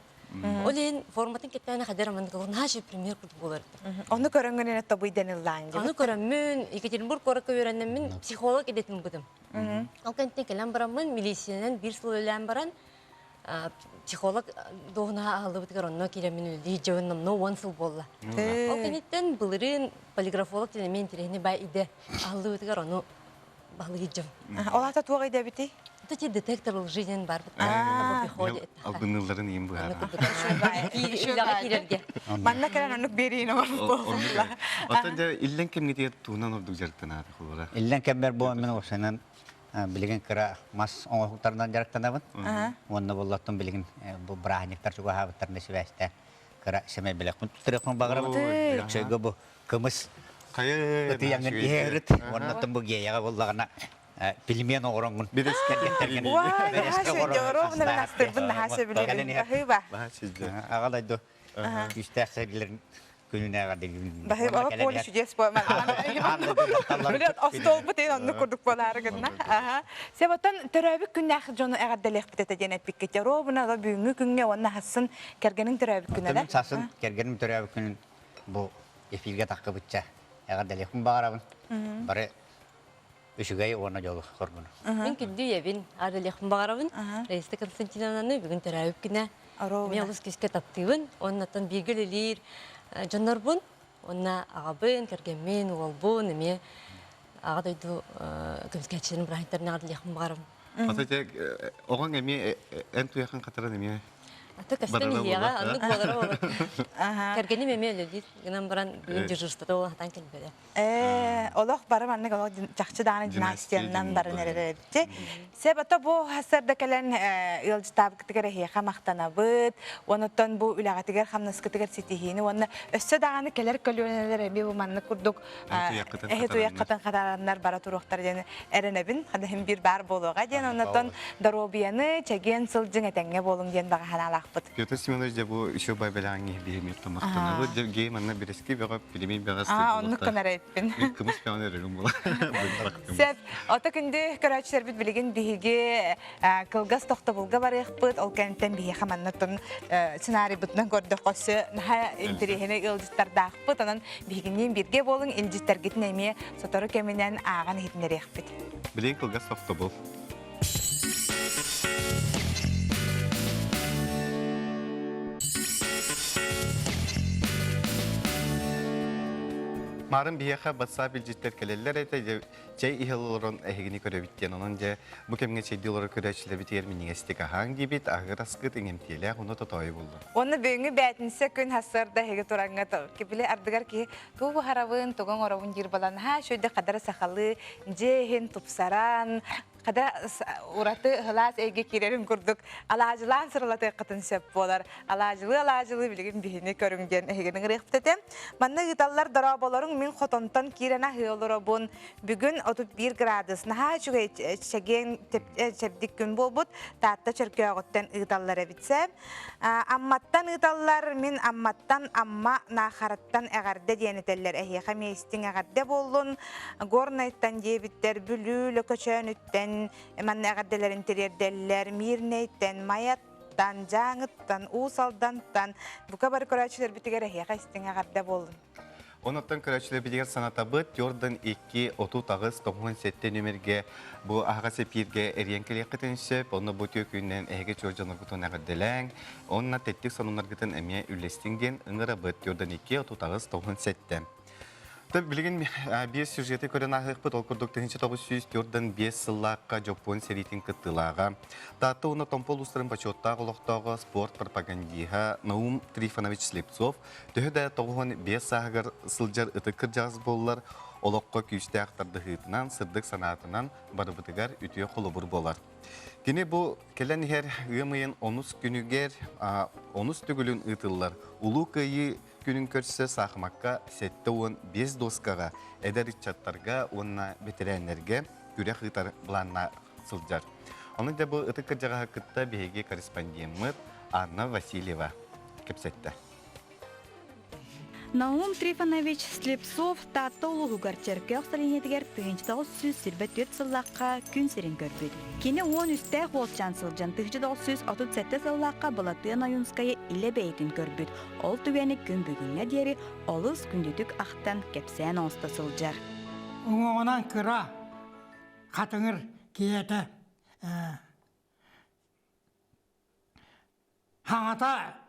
Ол иһин форматын кэттээнэ хайдах эрэ маннык наһаа үчүгэй пример курдук буолар этим. Ону көрөҥҥүн эрэ тобуйдан ыллаан Ону көрөммүн Екатеринбург куоракка үөрэнэммин психолог идэтин ылбытым. Ол кэнниттэн кэлэн бараммын милициянан биир сыл үлэлээн баран психолог дуоһунаһа аһыллыбытыгар онно киирэммин үлэлии дьон номнуо 10 сыл буолла. Ол кэнниттэн былырыын полиграфолог диэн эмиэ интэриэһинэй баай идэ аһыллыбытыгар ону баһылыы дьон. Ол аата туох идэбитий? Это те детектор лжи диэн бар. Албынныылларын иин быһаарар. киирэргэ. Манна кэлэн оннук биэриини оҥорбут Оттон дьэ иллэҥ кэмҥитигэр тугунан ордук дьарыктанааты холобура? Иллэҥ кэммэр бу мин уопсайынан билигин кыра мас оҥоһуктарынан дьарыктанабын. Уонна буллаттым билигин бу бырааһынньыктар чугаһаабыттарына сибээстээн кыра сэмэй бэлэхпин туттарыахпын баҕарабын. Өлөксөйгө бу кымыс ытыйаҥҥын иһэ ырыт. Уонна бу геяҕа буллаҕына пельмен оҥороҥҥун кэргэттэргин Аҕа дойду күүстээх сэргилэрин күнүнээҕэ Баһыйба поле чудес буолман. Остуолбут эн оннук курдук буолаары гынна. Себотон төрөөбүт күннээх дьону эҕэрдэлиэхпит этэ диэн эппиккит. Ровно бүгүҥҥү күҥҥэ уонна хассын кэргэниҥ төрөөбүт күнэ да? Сасын кэргэним төрөөбүт күнүн бу эфиргэ таххыбытча эҕэрдэлиэхпин баҕарабын. Бары үчүгэй уонна дьолу хоргуну. Мин күндү ийэбин, Арылехпын баҕарабын. Раиса Константиновнаны бүгүн төрөөбүт күнэ. Мен олус күүскэ таптыыбын. Оннаттан бииргэ үлэлиир дьоннорбун, уонна аҕабын, кэргэммин, уолбун эмиэ аҕа дойду көмүскээччилэрин бырааһынньыктарын эҕэрдэлиэхпин баҕарабын. Ата те оҕоҥ эмиэ эн туйахын хатаран эмиэ Ата көстөн иһиэҕэ, оннук буолара буолар. Кэргэним эмиэ үлэлиир гынан баран бүгүн дежурствота буолан хатан кэлбэтэ. Э, олох бары маннык олох чахчы даҕаны династиянан баран эрэр эбит. Себата бу сарда кэлэн ыалдьытаабыкытыгар эһиэхэ махтанабыт. Онуттан бу үлэҕитигэр хамнаскытыгар ситиһиини уонна өссө даҕаны кэлэр көлүөнэлэр эмиэ бу маннык курдук эһи туйаххытын хатараннар бара туруохтар диэн эрэнэбин. Хадаһын биир баар буолуоҕа диэн оннотон доруобуйаны чэгиэн сылдьыҥ этэҥҥэ буолуҥ диэн баҕа санаалаахпыт. Петр Семенович дьэ бу еще бай бэлэҕиҥ биһи махтанабыт. Дьэ гей манна бирэски бөҕө Билимий бэҕэс Аа, оннук гынар эбиппин. Кымыс бэҕэн өрөрүм була. Сөп. Ото күндү көрөөччүлэрбит билигин биһиги кылгас тохтобулга барыахпыт. Ол кэнниттэн биһиэхэ манна тун сценарийбытынан көрдөххө өссө наһаа интэриэһинэй ыалдьыттардаахпыт. Онон биһигинниин бииргэ буолуҥ, илдьиттэргитин эмиэ сотору кэминэн ааҕан иһитиннэриэхпит. Билигин кылгас тохтобул. Марын биһиэхэ батсаап илдьиттэр кэлэллэр этэ, чэй иһэ олорон эһигини көрөбүт диэн. Онон дьэ бу кэмҥэ чэйдии олорор көрөөччүлэрбитигэр минньигэстик аһааҥ диибит, аһыыр аскыт иҥэмтиэлээх уонна тотоойу буллун. Уонна бүгүҥҥү бээтинсэ күн сарсыарда эһиги тураҥҥа били ардыгар киһи тугу буһарабын, тугу оҥоробун диир буолан, наһаа үчүгэйдик хадара сахалыы дьиэ иһин тупсаран, хада ураты ыһылаас эйгэ киирэрин курдук алаадьылаан сырылатыаххытын сөп буолар. Алаадьылыы алаадьылыы билигин биһини көрүҥ диэн эһигини ыҥырыахпыт этэ. Манна ыыталлар дорооболоруҥ мин хотонтон киирэн аһыы олоробун. Бүгүн 31 градус. Наһаа үчүгэй чэгиэн чэбдик күн буолбут. Таатта Чөркөөҕүттэн ыыталлар эбитсэ. Амматтан ыыталлар, мин Амматтан Амма Наахараттан эҕэрдэ диэн этэллэр. Эһиэхэ эмиэ истиҥ эҕэрдэ буоллун. Горнайтан диэбиттэр, Бүлүү Лөкөчөөнүттэн манна эҕэрдэлэрин тириэрдэллэр, Мирнэйтэн, Майаттан, Дьааҥыттан, Уус Алдантан бука бары көрөөччүлэрбитигэр эһиэхэ истиҥ эҕэрдэ буоллун. Онуттан көрөөччүлэрбитигэр санатабыт, Jordan 2 38 97 нүмергэ бу аһаҕас эпииргэ эрийэн кэлиэххитин сөп. Онно бу үтүө күнүнэн эһиги чуор дьонноргутун эҕэрдэлээҥ. Онно тэттик сонуннаргытын эмиэ үллэстиҥ диэн ыҥырабыт. Jordan 2 38 97. Билигин биэс сюжеты көрөн ааһыахпыт. Ол курдук 1904 сыллаахха Дьоппуон сэриитин кыттыылааҕа, Таатта уонна Томпо улуустарын бочуоттаах олохтооҕо спорт пропагандиһа Наум Трифонович Слепцов Төһө да 95 сааһыгар сылдьар ытык кырдьаҕас буоллар, олоххо күүстээх тардыһыытынан, сырдык санаатынан барыбытыгар үтүө холобур буолар. Кини бу кэлэн иһэр ыам ыйын онус күнүгэр онус төгүлүн ыытыллар Улуу Кыайыы күнүн көрсө саахымакка 75 доскаҕа эдэр ыччаттарга уонна бэтэрээннэргэ күрэх ыытар былаанна сылдьар. Ону дьэ бу ытык кырдьаҕаһы кытта биһиги корреспондеммыт Анна Васильева кэпсэттэ. Наум Трифонович Слепцов Таатта улууһугар Чөркөөх сэлиэнньэтигэр 1924 сыллаахха күн сирин көрбүт. Кини уон үстээх уолчаан сылдьан 1937 сыллаахха Былатыан Ойуунскайы илэ бэйэтин көрбүт. Ол түгэни күн бүгүҥҥэ диэри олус күндүтүк ахтан, кэпсээн оҥосто сылдьар. Уҥуоҕунан кыра, хатыҥыр киһи этэ. Хаҥата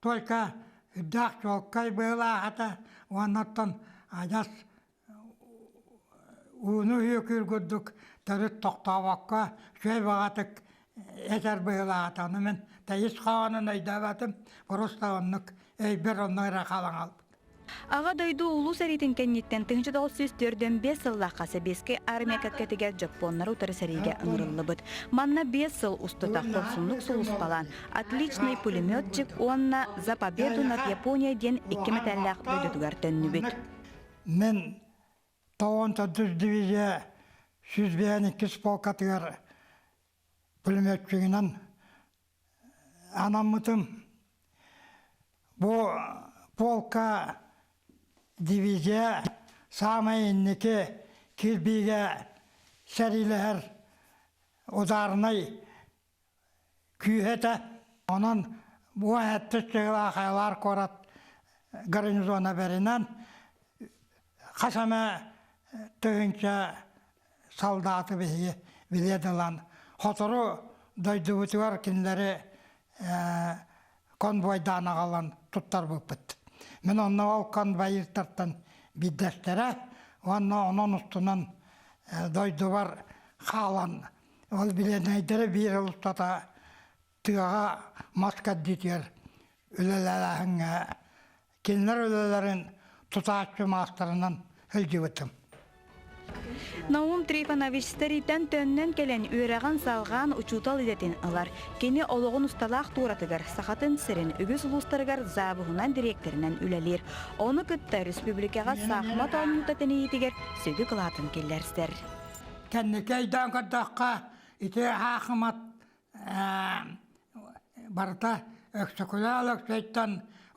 только үрдээх чуолкай быһыылаах этэ уонна оттон адьас ууну үөкүүр курдук төрүт тохтообокко үчүгэй баҕатык этэр быһыылаах этэ. Ону мин тэйис хоһоонун өйдөөбөтүм, просто оннук өйбөр оннук эрэ хаалан хаалбыт. Аҕа дойду Улуу сэриитин кэнниттэн 1945 сыллаахха Сэбиэскэй армия кэккэтигэр дьоппуоннары утары сэриигэ ыҥырыллыбыт. Манна биэс сыл устата хорсуннук сулууспалаан «Отличный пулеметчик» уонна «За победу над Японией» диэн икки мэтээллээх дойдутугар төннүбүт. Мин тоҕон төрдүс дивизия 152 полкатыгар пулеметчигинэн анаммытым. Бу полка дивизия саамай инники кирбиигэ сэриилэһэр ударнай күүһэ этэ. Онон бу эттик чыгылаах Айлар куорат гарнизона бэринэн хас эмэ тыһыынча солдаты биһиги билиэн ылан сотору дойдубутугар кинилэри конвойдаан аҕалан туттарбыппыт. Мин онно ол конвоиртартан биирдэстэрэ уонна онон устунан дойдубар хаалан ол билиэннэйдэри биир ыл устата тыаҕа мас кэрдиитигэр үлэлээһиҥҥэ кинилэр үлэлэрин тутааччы маастарынан сылдьыбытым. Наум Трифонович сэрииттэн төннөн кэлэн үөрэҕин салҕаан учуутал идэтин ылар. Кини олоҕун усталаах туоратыгар Сахатын сирин үгүс улуустарыгар завуһунан дириэктэринэн үлэлиир. Ону кытта республикаҕа саахымат оонньуута тэнийиитигэр сүдү кылаатын киллэрсэр. Кэнники өйдөөн көрдөххө, ити саахымат барыта Өксөкүлээх Өлөксөйтөн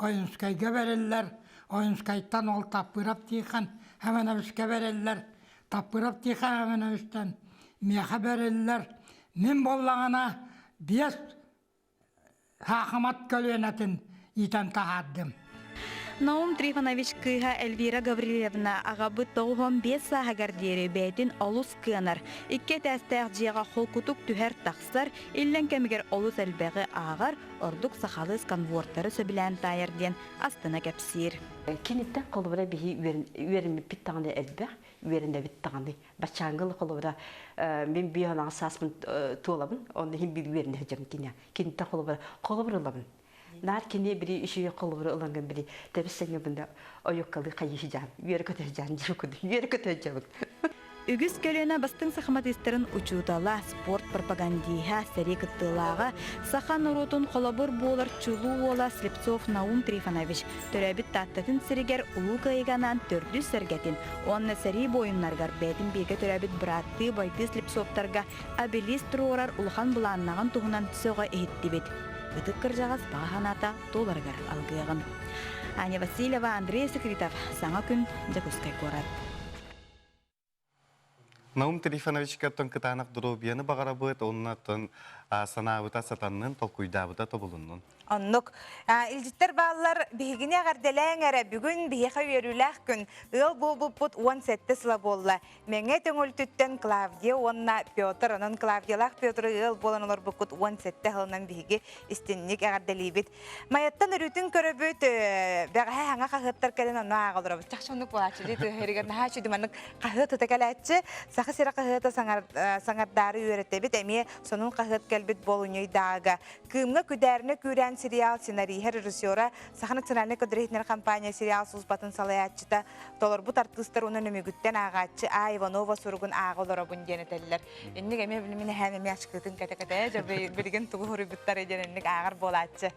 Ойунскайга бэриллэр, Ойунскайтан ол Таппырап Тихон Ивановичка бэриллэр, Таппырап Тихон Ивановичтан миэхэ бэриллэр. Мин буоллаҕына биэс саахымат көлүөнэтин иитэн таһаардым. Наум Трифонович кыыһа Эльвира Гаврильевна аҕабыт 95 сааһыгар диэри бэйэтин олус кыанар, икки этээстээх дьиэҕэ холкутук түһэр-тахсар, иллэҥ кэмигэр олус элбэҕи ааҕар, ордук сахалыы сканвордтары сөбүлээн таайар диэн астына кэпсиир. Киниттэн холобура биһи үөрэммиппит даҕаны элбэх, үөрэнэбит даҕаны. Баччааҥҥы холобура мин биир сааспын туолабын, онно иһин биир үөрэнэ сылдьабын киниэхэ. Киниттэн холобура холобур ылабын. Наар кини били үчүгэй холобуру ыланган били тэбис сэҥэбин да ойуккалыы хайыһыдьаан, үөрэ көтөһүдьаан диир курдук үөрэ көтөһүдьабын. Үгүс көлүөнэ бастыҥ сахаматыыстарын учуутала, спорт пропагандиһа, сэрии кыттыылааҕа, саха норуотун холобур буолар чулуу уола Слепцов Наум Трифонович төрөөбүт Тааттатын сиригэр Улуу Кыайыыга анаан төрдүс сэргэтин уонна сэрии буойуннарыгар бэйэтин бииргэ төрөөбүт бырааттыы Байды Слепцовтарга обелиск туруорар улахан былааннаҕын туһунан сөҕө иһиттибит. Ытык кырдьаҕас баҕа санаата туоларыгар алгыаҕын. Аня Васильева, Андрей Секретов. Саҥа күн, Дьокуускай куорат. Наум Трифоновичка оттон кытаанах доруобуйаны баҕарабыт, уонна оттон санаабыта сатаннын, толкуйдаабыта тобулуннун. Оннук. Илдьиттэр бааллар, биһигини эҕэрдэлээҥ эрэ, бүгүн биһиэхэ үөрүүлээх күн. Ыал буолбуппут 17 сыла буолла. Мэҥэ Төҥүлтүттэн Клавдия уонна Петр, онон Клавдиялаах Петры ыал буолан олорбуккут 17 сылынан биһиги истинник эҕэрдэлиибит. Майаттан өрүүтүн көрөбүт, бэҕэһээ хаҥа хаһыаттар кэлэн ону ааҕа олоробут. Чахчы оннук буолааччы дии тыаһырыгар наһаа үчүгэй маннык хаһыат ыта кэлээччи. Саха сирэ хаһыата саҥардаары үөрэтэбит. Эмиэ сонун хаһыат кэлбит буолунньуйдааҕыга. Кыымҥа күдээринэ күүрээн сериал сценариһа, режиссера, Саха национальнай көрдөрөр компания сериал службатын салайааччыта толорбут артыыстар уонна нөмүгүттэн ааҕааччы А. Иванова суругун ааҕа олоробун диэн этэллэр. Инник эмиэ билимин эһээм эмиэ ачкыытын кэтэ-кэтэ дьэ билигин тугу суруйбуттарый диэн инник ааҕар буолааччы.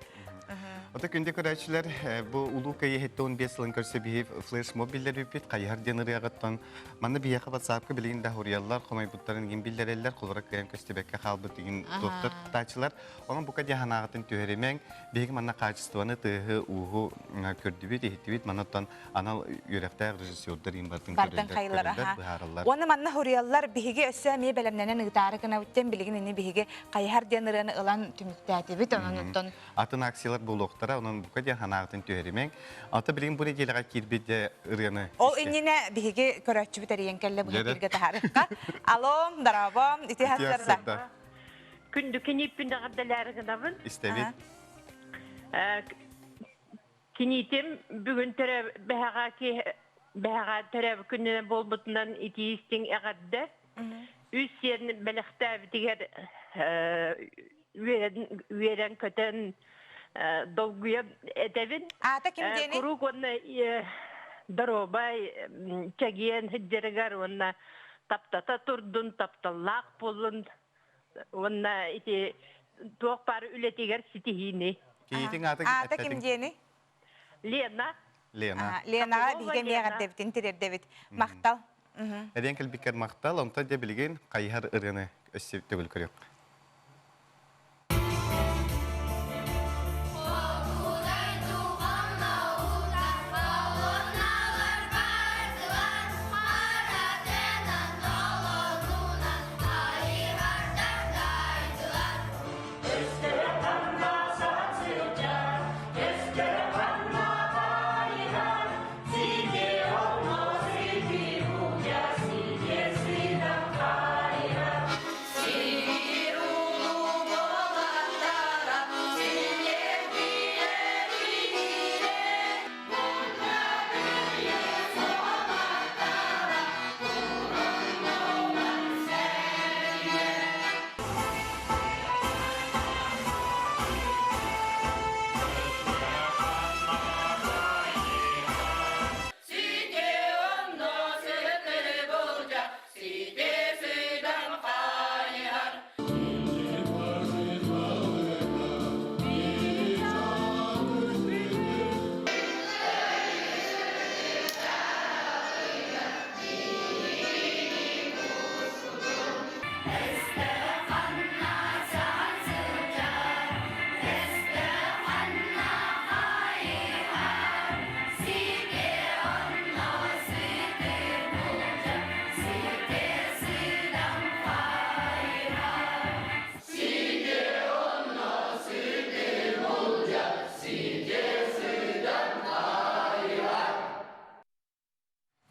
Ото күндү көрөөччүлэр, бу Улуу Кыайыы 75 сылын көрсө биһи флешмоб биллэрбиппит хайыһар диэн ырыаҕыттан манна биһиэхэ WhatsApp-ка билигин да хуруйаллар, хомойбуттарын игин биллэрэллэр, холоро кыайан көстүбэккэ хаалбыт игин туохтар кыттааччылар. Онон бука диэн санааҕытын түһэримэҥ, биһиги манна хаачыстыбаны тыаһы, ууһу көрдүбүт, иһиттибит, манна анал үөрэхтээх режиссердар иин бартын бартын хайылар быһаараллар. Уонна манна хуруйаллар биһиги өссө эмиэ бэлэмнэнэн ыытаары гынабыт диэн билигин ини биһиги хайыһар диэн ырыаны ылан түмүктээтибит онон оттон атын акциялар буолуохтара онон бука диэн санааҕытын түһэримэҥ. Ата билигин бу нэдиэлэҕэ киирбит ырыаны Ол иннинэ биһиги көрөөччүбүт эрийэн кэллэ бу эфиргэ таһаарыахха. Алло, дорообо, ити хасырда. Күндү кинииппин даҕардалаары гынабын. Истэбит. Киниитим бүгүн бэһэҕэ бэһэҕэ төрөөбүт күнүнэн буолбутунан итии истиҥ эҕэрдэ. Үс сиэн бэлэхтээбитигэр үөрэн-көтөн долгуйан этэбин. Аата ким диэний? Куруук уонна доруобай, чэгиэн сылдьарыгар уонна таптата турдун, тапталлаах буоллун уонна ити туох баар үлэтигэр ситиһиини. Кийиитиҥ аата Аата ким диэний? Лена. Лена. Ленаҕа биһиги эмиэ эҕэрдэбитин тириэрдэбит. Махтал. Эриэн кэлбиккэр махтал. Онтон дьэ билигин хайыһар ырыаны өссө төгүл көрүөххэ.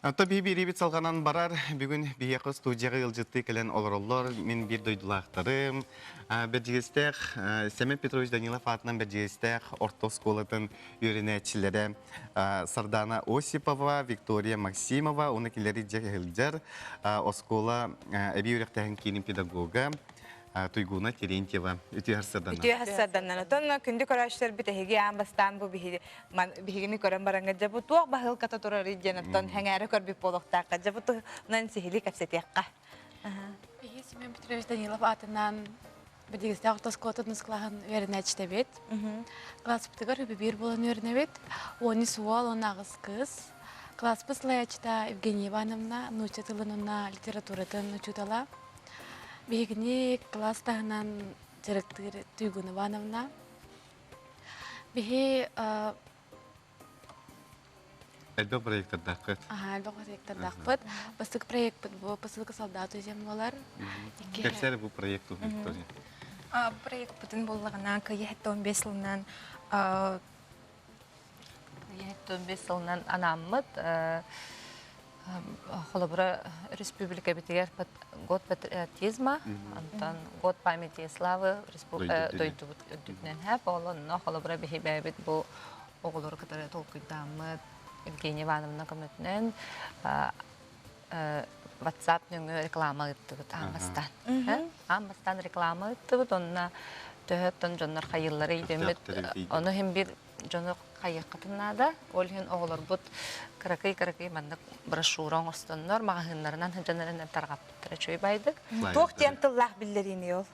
Ата би биэрибит салҕанан барар. Бүгүн биһиэхэ студияҕа ыалдьыттыы кэлэн олороллор. Мин биир дойдулаахтарым. Бэрдьигэстээх Семен Петрович Данилов аатынан Бэрдьигэстээх орто оскуолатын үөрэнээччилэрэ Сардана Осипова, Виктория Максимова, уонна кинилэри дьэ сылдьар оскуола эбии үөрэхтээһин киинин педагога Туйгуна Терентьева. Үтүө сарсыарданнан. Үтүө сарсыарданнан. Отон күндү көрөөччүлэрбит эһиги аан бастаан бу биһигини көрөн бараҥҥа дьэ бу туох баһыылката турарый диэн оттон сэҥээрэ көрбүт буолуохтаахха. Дьэ бу туһунан сиһилии кэпсэтиэххэ. Биһи Семен Петрович Данилов аатынан Бэдигистээх орто оскуолатын ускулаһын үөрэнээччитэбит. Класспытыгар үбүбиир буолан үөрэнэбит. 13 уол, 18 кыыс. Класспыт салайааччыта Евгения Ивановна нуучча тылын уонна литературатын учуутала. Биһигини кылаас таһынан дьарыктыыр Туйгун Ивановна. Биһи Элбэх проектордааххыт. Аха, элбэх проектордаахпыт. Бастакы проекпыт бу «Посылка солдату» диэн буолар. Кэпсээр бу проект Виктория. Проекпытын буоллаҕына кыйы 15 сылынан 15 сылынан анааммыт холобура республикабытыгар год патриотизма, онтон год памяти и славы дойдубут үрдүнэн хэп, ол онно холобура биһи бэйэбит бу оҕолору кытары толкуйдааммыт Евгения Ивановна көмөтүнэн WhatsApp нөҥүө реклама ыыттыбыт аан бастаан. Аан бастаан реклама ыыттыбыт, онно төһөттөн дьоннор хайыыллары өйдөммүт. Ону иһин бир дьону хайыаххытын наада. Ол иһин оҕолорбут кыракый-кыракый маннык брошюра оҥостоннор, маҕаһыыннарынан сылдьан тарҕаппыттара үчүгэй байдык. Туох диэн тыллаах биллэриини ол?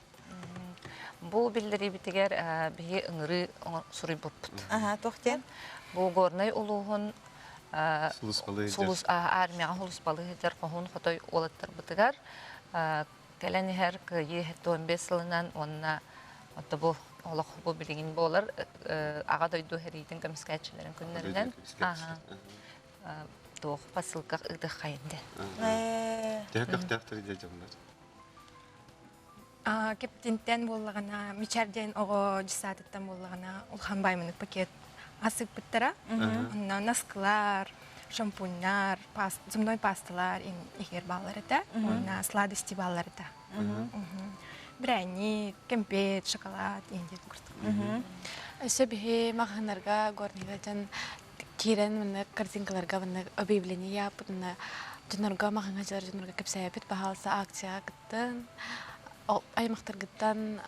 Бу биллэриибитигэр биһи ыҥырыы суруйбуппут. Туох диэн? Бу Горнай улууһун сулус армияҕа сулуспалыы сылдьар хоһуун хотой уолаттарбытыгар кэлэн иһэр Кыайыы 75 сылынан уонна отто бу олох бу билигин буолар Аҕа дойду сэриитин көмүскээччилэрин күннэринэн туох посылка ыытыаххайын диэн. Төһө көхтөөхтөр дьэ дьоннор? Кэптинтэн буоллаҕына, Мичар диэн оҕо дьыссаатыттан буоллаҕына, улахан байманык пакет асыппыттара. Онно наскылар, шампуннар, зубной пасталар иһигэр бааллар этэ. Уонна сладости бааллар этэ. Пряник, кэмпиэт, шоколад иһин курдук. Өссө биһи маҕаһыыннарга горныйга дьон киирэн манна корзинкаларга манна объявление яаппыт уонна дьоннорго маҕаһыыҥҥа дьылар дьоннорго кэпсээбит баһаалыста акцияҕа кыттан аймахтаргыттан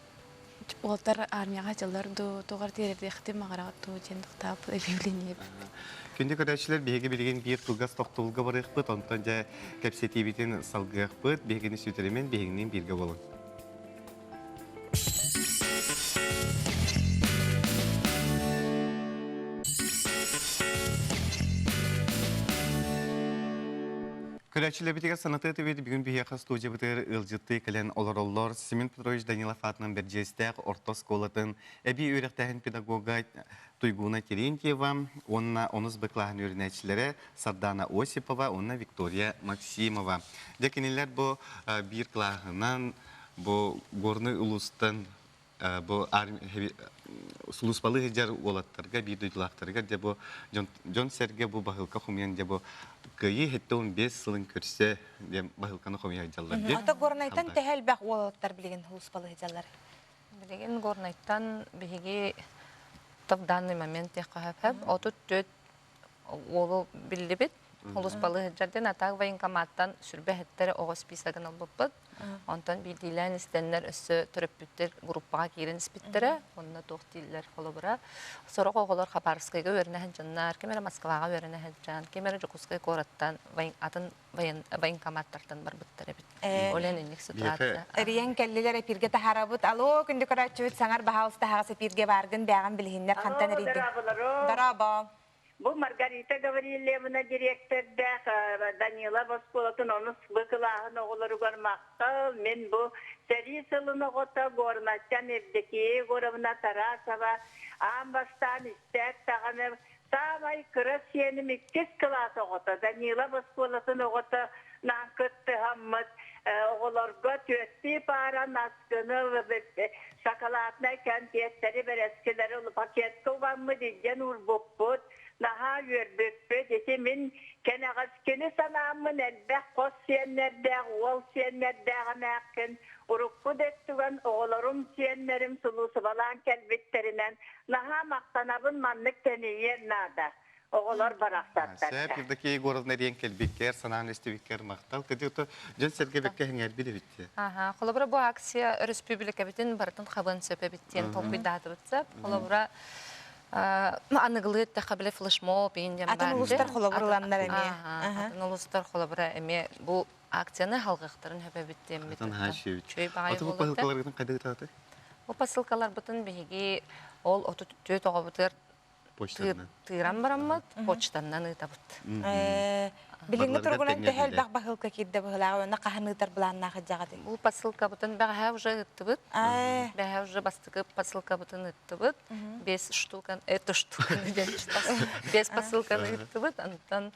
уолтар армияҕа дьыллар дуу тугар тиэрдиэхтин маҕараҕыт дуу диэн тохтооппут объявление Күндү көрөөччүлэр, биһиги билигин биир кылгас тохтобулга барыахпыт, онтон дьэ кэпсэтиибитин салгыахпыт. Биһигини сүтэримэн, биһигинниин бииргэ буолуҥ. Көрөөччүлэрбитигэр санатыы этибит, бүгүн биһиэхэ студиябытыгар ыалдьыттыы кэлэн олороллор Семен Петрович Данилов аатынан Бэрдьиэстээх орто оскуолатын эбии үөрэхтээһин педагога Туйгуна Терентьева уонна онус Б кылааһын үөрэнээччилэрэ Сардана Осипова уонна Виктория Максимова. Дьэ кинилэр бу биир кылааһынан бу Горнай улуустан бу сулууспалыы сылдьар уолаттарга биир дойдулаахтарыгар дьэ бу дьон-сэргэ бу баһылка хомуйан дьэ бу Кыайыы 75 сылын көрсө диэн баһылканы хомуйа сылдьаллар диэн. Ата Горнайтан төһө элбэх уолаттар билигин сулууспалыы сылдьаллар? Билигин Горнайтан биһиги в данный момент диэххэ сөп 34 уолу биллибит. Улуспалыы сылдьар диэн атаак военкоматтан сүрбэһиттэр оҕо списогын ылбыппыт. Онтон биирдиилээн истэннэр өссө төрөппүттэр группаҕа киирэн испиттэрэ. Онно туох дииллэр холобура. Сорох оҕолор Хабаровскайга үөрэнэ сылдьаннар, ким эрэ Москваҕа үөрэнэ сылдьан, ким эрэ Дьокуускай куораттан атын военкоматтартан барбыттар эбит. Ол иһин инник ситуация. Эрийэн кэллилэр эпиргэ таһаарабыт. Алло, күндү көрөөччүбүт саҥар баһаалыста аһаҕас эпиргэ бааргын бээҕин билиһиннэр хантан эрийдиҥ? Дорообо. Бу Маргарита Гаврильевна дириэктэрдээх Данилов оскуолатын онус Б кылааһын оҕолоругар махтал. Мин бу сэрии сылын оҕото Горнайтан Евдокия Егоровна Тарасова аан бастаан истээт даҕаны саамай кыра сиэним иккис кылаас оҕото Данилов оскуолатын оҕото наан кыттыһаммыт. Оҕолорго түөртүү паара наскыны, шоколаднай кэмпиэттэри, бэрэскилэри пакетка угаммыт илдьэн уурбуппут. Наһаа үөрбүппүт. Ити мин кэнэҕэскини санааммын элбэх хос сиэннэрдээх, уол сиэннэрдээх эмээххин урукку да өттүгэн оҕолорум, сиэннэрим сулуусубалаан кэлбиттэринэн наһаа махтанабын маннык тэнийиэн наада. Оҕолор барахсаттар. Сөп, Евдокия Егоровна диэн кэлбиккэр, санаан истибиккэр махтал. Кыдьык дьон сэргэ бэккэ сэҥээрбит эбит. Аха, холобура бу акция өрөспүүбүлүкэбитин барытын хабыан сөп эбит диэн толкуйдаатыбыт сөп. Холобура аныгылыы эттэххэ бile флешмоб иин диэн Атын улуустар холобурланнар эмиэ. Атын улуустар холобура эмиэ бу акцияны халҕыахтарын сөп эбит диэммит. Үчүгэй баҕайы Аты бу посылкаларгытын хайда ыытаҕытый? Бу посылкаларбытын биһиги ол 34 оҕобутугар тыыран бараммыт, почтаннан ыытабыт. Билиҥҥи туругунан төһө элбэх баһыылка киирдэ быһыылааҕа уонна хаһан ыытар былааннаах ыдьаҕытый? Бу посылкабытын бэҕэһээ уже ыыттыбыт. Бэҕэһээ уже бастакы посылкабытын ыыттыбыт. Бес штукан, это штукан Бес посылканы ыыттыбыт. Онтон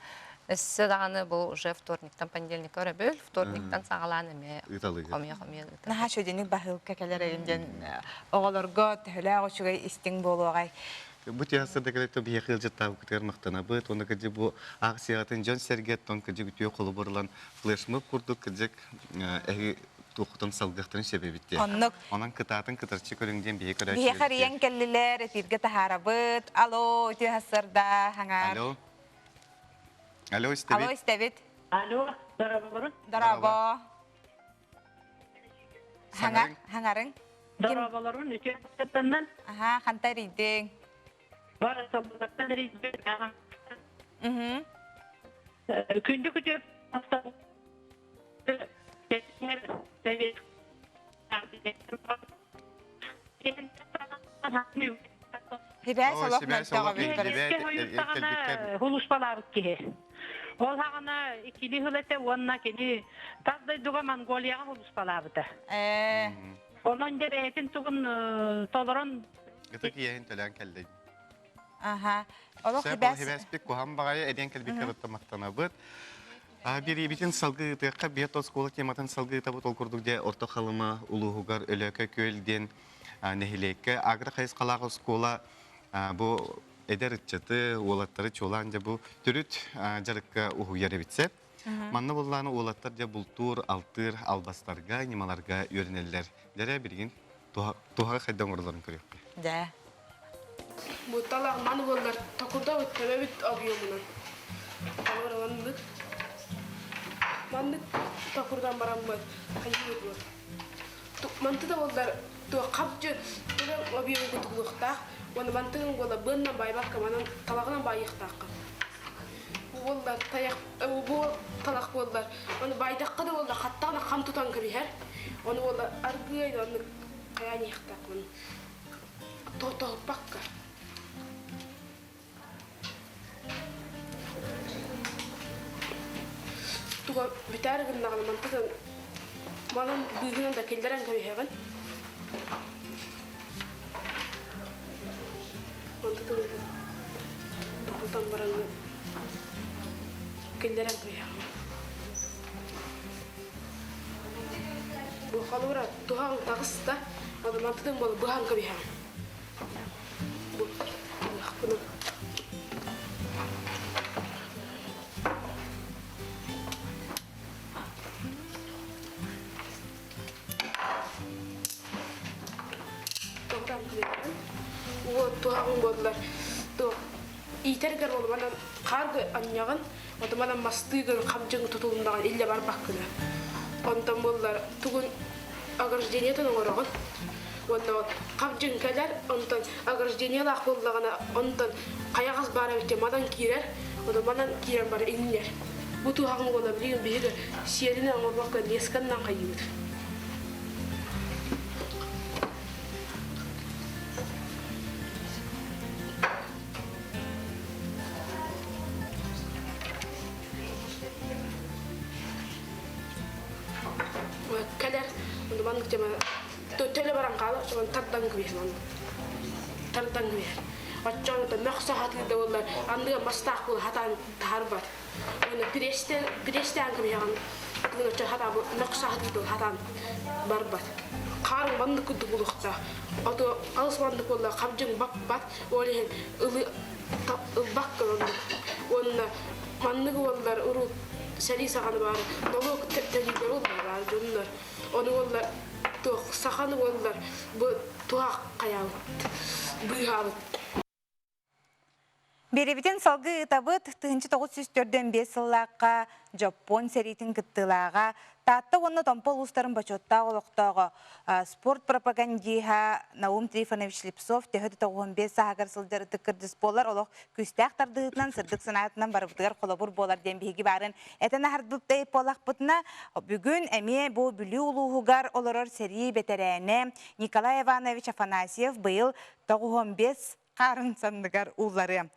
өссө даҕаны бу уже вторниктан понедельникка өрөбүл, вторниктан саҕалаан эмиэ хомуйа-хомуйа ыытабыт. Наһаа үчүгэйдик баһыылка кэлэр эйин диэн оҕолорго төһөлөөх үчүгэй истиҥ буолуоҕай. Бу театрда кэлэттэ биһиэхэ ыалдьыттаабыккытыгар махтанабыт. Уонна кырдьык бу акцияҕытын дьон-сэргэ оттон кырдьык үтүө холобур ылан флешмоб курдук кырдьык эһиги туоххутун салгыахтарын сөп эбит диэн. Оннук. Онон кытаатын кытарчы көрүҥ диэн биһиги көрөөччүлэрбит. Биһиэхэ эрийэн кэллилэр, эфиргэ таһаарабыт. Алло, үтүө сарсыарда, хаҥар. Алло. Алло, истэбит. Алло, истэбит. Алло, дорооболорун. Дорообо. Хаҥар, хаҥарыҥ. Дорооболорун үтүө сарсыарданнан. Аха, ханта эрийдиҥ? Бар солбуттан эрийдим. Күндү күтүө Сибээс олох мөлтөҕө бит. Хулуспалаабыт киһи. Ол хаҕана иккили хыл этэ уонна кини тас дойдуга Монголияҕа хулуспалаабыта. Онон дьэ бэйэтин тугун толорон Ытык иэһин төлөөн кэллэ. Аха. Олох Сөп, ол хибээспит куһан баҕайы эдиэн кэлбиккэ махтанабыт. Бириибитин салгыы ыытыахха биэт оскуола тематын салгыы ыытабыт ол курдук дьэ Орто Халыма улууһугар Өлөөкө Күөл диэн нэһилиэккэ агро хайысхалаах оскуола бу эдэр ыччаты, уолаттары чуолаан дьэ бу төрүт дьарыкка уһуйар эбит сөп. Манна буллааны уолаттар дьэ бултуур, алтыыр албастарга, ньымаларга үөрэнэллэр. Дьэрэ билигин туһаҕа хайда оҥороллорун көрүөхпүт. Дьэ. Бу талаҕман уоллар токурдабыт төбөбүт объемунан. Олор маннык маннык токурдан бараммыт хайыы буол. Манты да буоллар туох хапчы төбөҥ объемун кутугулуохтаах уонна мантыгын буола быаннан баайбакка манан талаҕынан баайыахтааххын. Бу буоллар тайах бу талах буоллар ону баайдахха да буоллар хаттаҕына хам тутан кэбиһэр. Ону буоллар аргыай оннук хайаан иһиэхтаахпын тоһуппакка. Туга бүтээр гыннаҕына мантытын манан быыһынан да киллэрэн кэбиһэҕин. Мантытын тоһутан баран киллэрэн кэбиһэҕин. Бу холобура туһаҕыҥ таҕыста, ону мантытын буола быһан кэбиһэҕин. Бу быһахпынан. Тоҕутан кэбиһэҕин. Уот туһаҕыҥ буоллар туох иитэргэр буолла манан хаарга анньаҕын, Ото манан мастыыгын хабдьыҥ тутулуннаҕын иллэ барбаккына. Онтон буоллар тугун ограждениетын оҥороҕун. Уонна хабдьыҥ кэлэр, онтон ограждениелаах буоллаҕына, онтон хайаҕас баар эбит манан киирэр, ону манан киирэн бары иҥнэр. Бу туһаҕын уола билигин биһиги сиэринэн оҥорбокко лесканнан хайыыбыт. Кэлэр маннык дьэ төлө баран хаалар тардан кэбиһэр маннык тардан кэбиһэр. Оччоҕуна мөхсө сатыыр да буоллар, анныга мастаах буола сатаан таһарбат. Уонна пресстэн престээн кэбиһэҕин оччо сатаан мөхсө сатыыр да сатаан барбат. Хаарыҥ маннык курдук буолуохтаах. Ото алыс маннык буолла хабдьыҥ баппат, ол иһин ылы ылбакка оннук. Уонна маннык уоллар урут сэрии саҕана баар нолуок төлүүлэр буоллар дьоннор. Ону уоллар туох саханы уоллар бу туһах хайаабыт быыһаабыт. Биэрэбитин салгыы ыытабыт 1945 сыллаахха Дьоппуон сэриитин кыттыылааҕа Таатта уонна Томпо улуустарын бочуоттаах олохтооҕо спорт пропагандиһа Наум Трифонович Слепцов төһө да 95 сааһыгар сылдьар ытык кырдьыс буолар олох күүстээх тардыһыытынан сырдык санаатынан барыбытыгар холобур буолар диэн биһиги баарын этэн аһарбыт буоллахпытына бүгүн эмиэ бу Бүлүү улууһугар олорор сэрии бэтэрээнэ Николай Иванович Афанасьев быйыл 95 хаарын санныгар уулларыа.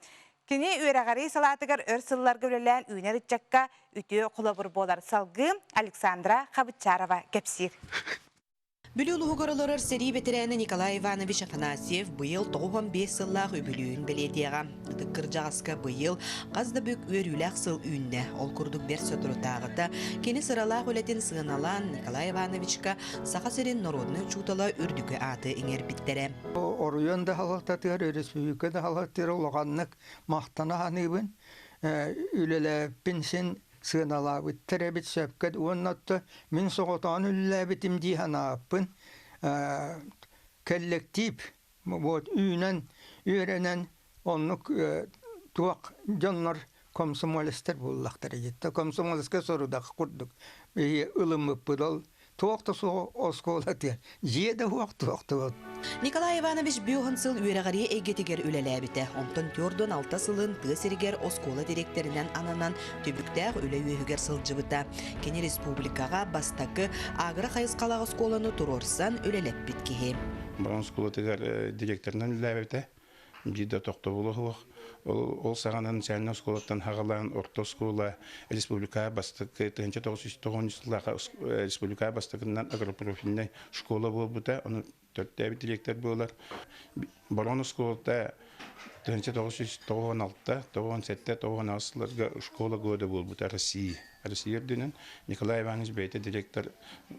Кини үөрэҕирии салаатыгар өр сылларга үлэлээн үүнэр ыччакка үтүө холобур буолар. Салгыы Александра Хабытчарова кэпсиир. Бүлүү улууһугар олорор сэрии бэтэрээнэ Николай Иванович Афанасьев быйыл 95 сыллаах үбүлүөйүн бэлиэтиэҕэ. Ытык кырдьаҕаска быйыл хас да бүк үөрүүлээх сыл үүннэ. Ол курдук бэрт соторутааҕыта кини сыралаах үлэтин сыаналаан Николай Ивановичка Саха сирин народнай учуутала үрдүкү ааты иҥэрбиттэрэ. Оройуон да салалтатыгар, өрөспүүбүлүкэ да салалтатыгар улаханнык махтана саныыбын. Үлэлээбиппин син сыаналаабыттар эбит сөпкө уонна оттон мин соҕотоҕун үлэлээбитим дии санаабыппын. Кэллэктиип вот үүнэн, үөрэнэн оннук туох дьоннор комсомолецтар буоллахтара дьиттэ комсомольскай сорудах курдук ылыммыппыт ол туох да суох оскуола дьиэ да суох туох да Николай Иванович бүөһүн сыл үөрэҕирии эйгэтигэр үлэлээбитэ. Онтон түөрт алта сылын тыа сиригэр оскуола дириэктэринэн ананан түбүктээх үлэ үөһүгэр сылдьыбыта. Кини республикаҕа бастакы агро хайысхалаах оскуоланы туруорсан үлэлэппит киһи. Барон оскуолатыгар директорынан үлэлээбитэ. Биир да тохтобула суох. Ол саҕана начальнай оскуолаттан хаҕалаан орто оскуола республика бастакы 1990 сыллаахха республика бастакынан агропрофильнай школа буолбута. Ону төрттөөбүт директор буолар. Барон оскуолата 1996, 97, 98 сылларга школа года буолбута России. Россия үрдүнэн Николай Иванович бэйэтэ директор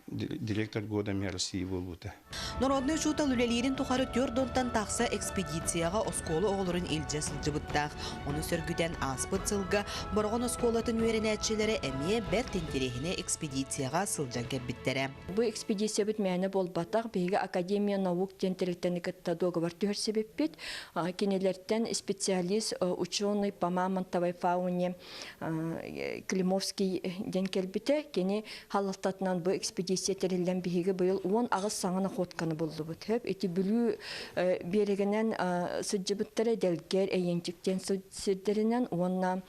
директор года России буолбута. Народнай учуутал үлэлиирин тухары түөрт уонтан тахса экспедицияҕа оскуола оҕолорун илдьэ сылдьыбыттаах. Ону сөргүтэн ааспыт сылга Бороҕон оскуолатын үөрэнээччилэрэ эмиэ бэрт интэриэһинэй экспедицияҕа сылдьан кэлбиттэрэ. Бу экспедициябыт мээнэ буолбатах. Биһиги Академия наук диэн тэрилтэни кытта дуогабар түһэрсибиппит. Кинилэртэн специалист, ученый по мамонтовой фауне Климовский диэн кэлбитэ. Кини халалтатынан бу экспедиция тэриллэн биһиги быйыл 18 саҥа находканы буллубут. Хөп ити Бүлүү биэрэгинэн сылдьыбыттара Дэлгэр, Эйэнчик диэн сирдэринэн уонна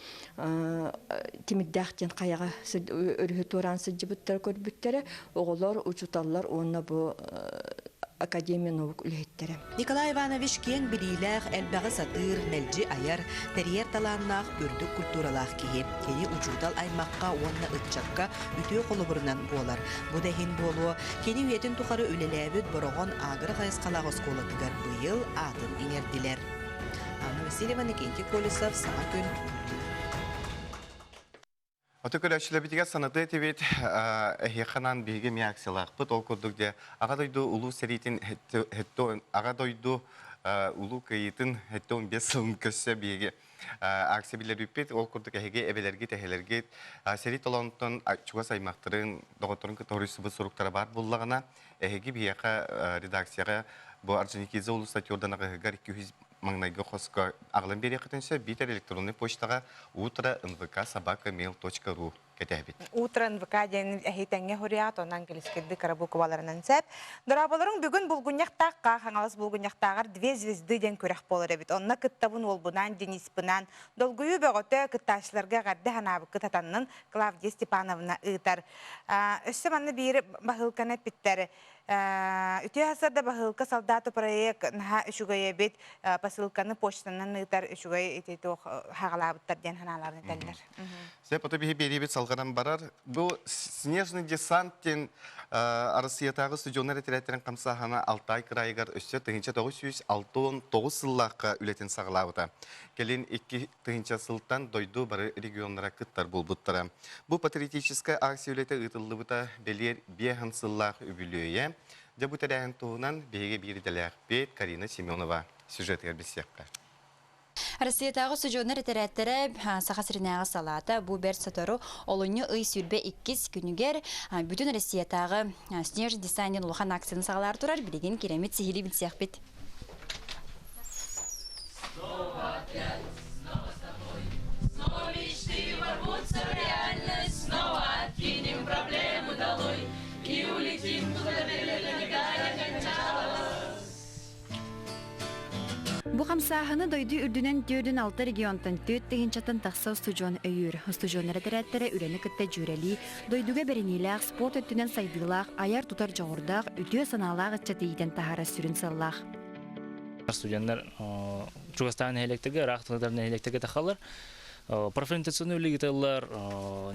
Тимирдээх диэн хайаҕа өрүһү туораан сылдьыбыттара көрбүттэрэ. Оҕолор, учууталлар уонна бу Академия наук үлэһиттэрэ. Николай Иванович киэҥ билиилээх, элбэҕи сатыыр, мэлдьи айар, тэрийэр талааннаах, үрдүк культуралаах киһи. Кини учуутал аймахха уонна ыччакка үтүө холобурунан буолар. Бу да иһин буолуо, кини үйэтин тухары үлэлээбит Бороҕон агро хайысхалаах оскуолатыгар быйыл аатын иҥэрдилэр. Анна Васильева, Никентий Колесов, Саҥа күн. Ото көрөөччүлэрбитигэр санатыы этибит, эһиэхэ анаан биһиги эмиэ акциялаахпыт. Ол курдук дьэ Аҕа дойду Улуу сэриитин Аҕа дойду Улуу Кыайыытын 75 сылын көрсө биһиги акция биллэрбиппит. Ол курдук эһиги эбэлэргит, эһэлэргит сэрии толоонуттан чугас аймахтарын, доҕотторун кытта хоруйсубут суруктара баар буоллаҕына, эһиги биһиэхэ редакцияҕа бу Орджоникидзе улууса Тюрдан аҕыһыгар 200 маҥнайгы хоско аҕалан биэриэххитин сөп биитэр электроннай почтаҕа утро нвк собака mail точка ру кэтэһэбит. Утро НВК диэн эһитэҥҥэ хуриат, онон английскайдыы кыра букваларынан сөп. Дорооболоруҥ бүгүн Булгунньахтаахха Хаҥалас Булгунньахтааҕар две звезды диэн күрэх буолар эбит. Онно кыттабын уолбунаан Дениспынаан долгуйуу бөҕөтө кыттааччыларга эҕэрдэ санаабыккыт атаннын Клавдия Степановна ыытар. Өссө манна биир баһыылканы эппиттэр. Үтүө сарда баһылка солдату проект наһаа үчүгэй эбит. Посылканы почтанан ыытар үчүгэй ити туох хагалаабыттар диэн ханааларын этэллэр. Сөп, ото биһи биэриибит салҕанан барар. Бу Снежный десант диэн Арассыыйатааҕы студионнар этэрээттэрин хамсааһына Алтай кыраайыгар өссө 1969 сыллаахха үлэтин саҕалаабыта. Кэлин 2000 сылтан дойду бары регионнара кыттар буолбуттара. Бу патриотическай акция үлэтэ ыытыллыбыта бэлиэр биэһэн сыллаах үбүлүөйэ. Дьэ бу тэрээһин туһунан биһиги биир идэлээхпит Карина Семенова сюжетыгар билсиэххэ. Россиятааҕы устудьуоннар этэрээттэрэ Саха сиринээҕи салаата бу бэрт сотору олунньу ый 22 күнүгэр бүтүн Россиятааҕы Снежный десант диэн улахан акцияны саҕалаары турар. Билигин киремит сиһилии билсиэхпит. Снова опять, снова с тобой, снова мечты ворвутся в реальность, снова откинем проблемы долой и улетим туда, где никогда не кончалось. Бу хамсааһыны дойду үрдүнэн түөрдүн алта регионтан түөрт тыһыынчаттан тахса устудьуон өйүүр. Устудьуоннар этэрээттэрэ үлэни кытта дьүөрэлии, дойдуга бэриниилээх, спорт өттүнэн сайдыылаах, айар-тутар дьоҕурдаах, үтүө санаалаах ыччаты иитэн таһаарар сүрүн сыаллаах. Студенттар чугастаан нэһилиэктэргэ, ыраах тылдар нэһилиэктэргэ тахаллар. Профориентационный үлэ ыыталлар,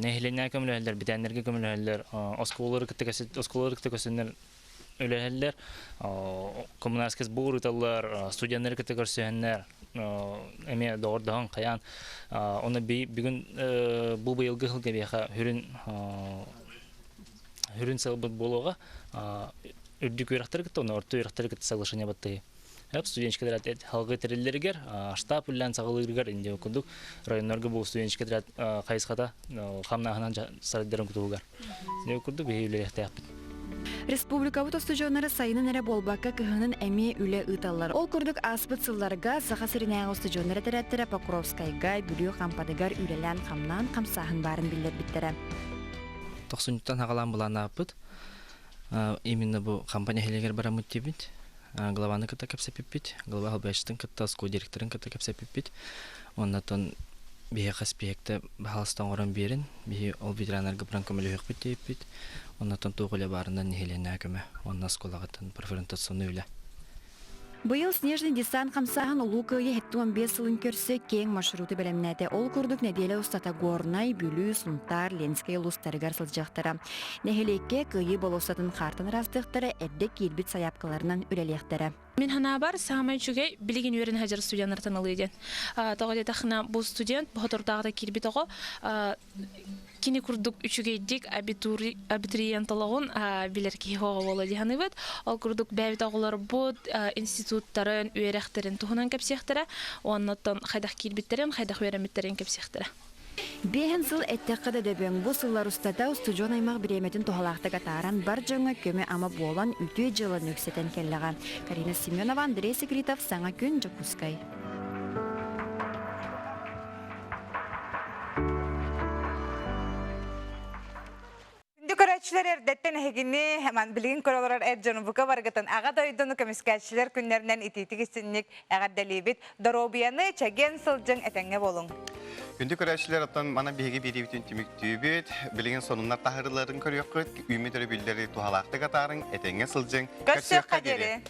нэһилиэнньэҕэ көмөлөһөллөр, битээннэргэ көмөлөһөллөр, оскуолалары кытта оскуолалары кытта көсөннөр үлэһэллэр, коммунальскай сбор ыыталлар, студеннары кытта көрсүһэннэр, эмиэ доҕордоһон хайаан оны бүгүн бу быйылгы сылга биэхэ хүрүн хүрүн сылбыт буолуоҕа үрдүк үөрэхтэри кытта уонна орто үөрэхтэри кытта соглашение баттыһы студенческай отряд халгы тэриллэригэр штаб үллээн саҕалыырыгар инде курдук районнарга бу студенческай отряд хайысхата хамнааһынан сарайдарын кутугар курдук биһи үлэлиэхтээхпит. Республикабыт устудьуоннара сайынын эрэ буолбакка кыһынын эмиэ үлэ ыыталлар. Ол курдук ааспыт сылларга Саха сиринээҕи устудьуоннар этэрээттэрэ Покровскайга, Бүлүү Хампатыгар үлэлээн-хамнаан хамсааһын баарын биллэрбиттэрэ. Тохсунньуттан хаҕалаан былааннаабыппыт. Именно бу Хампа нэһилиэгэр бараммыт диэбит. Главаны кытта кэпсэппиппит, глава халбаячытын кытта, оскуола директорын кытта кэпсэппиппит. Оннотон биһиэхэ спиэктэ баһаалыста оҥорон биэрин, биһи ол ветераннарга баран көмөлөһүөхпүт диэбиппит. Оннотон туох үлэ баарынан нэһилиэнньэҕэ көмө уонна оскуолаҕыттан профориентационнай үлэ. Быйыл Снежный десант хамсааһын Улуу Кыайыы 75 сылын көрсө киэҥ маршруту бэлэмнээтэ. Ол курдук нэдиэлэ устата Горнай, Бүлүү, Сунтаар, Ленскэй улуустарыгар сылдьыахтара. Нэһилиэккэ Кыайыы болуоссатын хаартан ыраастыахтара, эрдэ киирбит сайаапкаларынан үлэлиэхтэрэ. Мин санаабар, саамай үчүгэй билигин үөрэнэ сылдьар студеннартан ылыы диэн. Тоҕо диэтэххинэ, бу студент соторутааҕыта киирбит оҕо кини курдук үчүгэйдик абитуриентологун билэр киһи оҕо буолуо дии саныыбыт. Ол курдук бэйэбит оҕолорбут институттарын, үөрэхтэрин туһунан кэпсиэхтэрэ уонна оттон хайдах киирбиттэрин, хайдах үөрэммиттэрин кэпсиэхтэрэ. Биэһин сыл эттэххэ да дөбөҥ, бу сыллар устата устудьуон аймах бириэмэтин туһалаахтык атааран, бар дьоҥҥо көмө-ама буолан, үтүө дьыаланы үксэтэн кэллэҕэ. Карина Семенова, Андрей Секритов, Саҥа күн, Дьокуускай. Күндү көрөөччүлэр эрдэттэн эһигини ман билигин көрө олорор эр дьону бука барыгытын аҕа дойдуну көмүскээччилэр күннэринэн итиитик истинник эҕэрдэлиибит. Доруобуйаны чэгиэн сылдьыҥ этэҥҥэ буолуҥ. Күндү көрөөччүлэр оттон мана биһиги биэриибитин түмүктүүбүт. Билигин сонуннар таһырыларын көрүөххүт, үүммүт өрөбүллэри туһалаахтык атаарыҥ, этэҥҥэ сылдьыҥ. Көрсүөххэ диэри.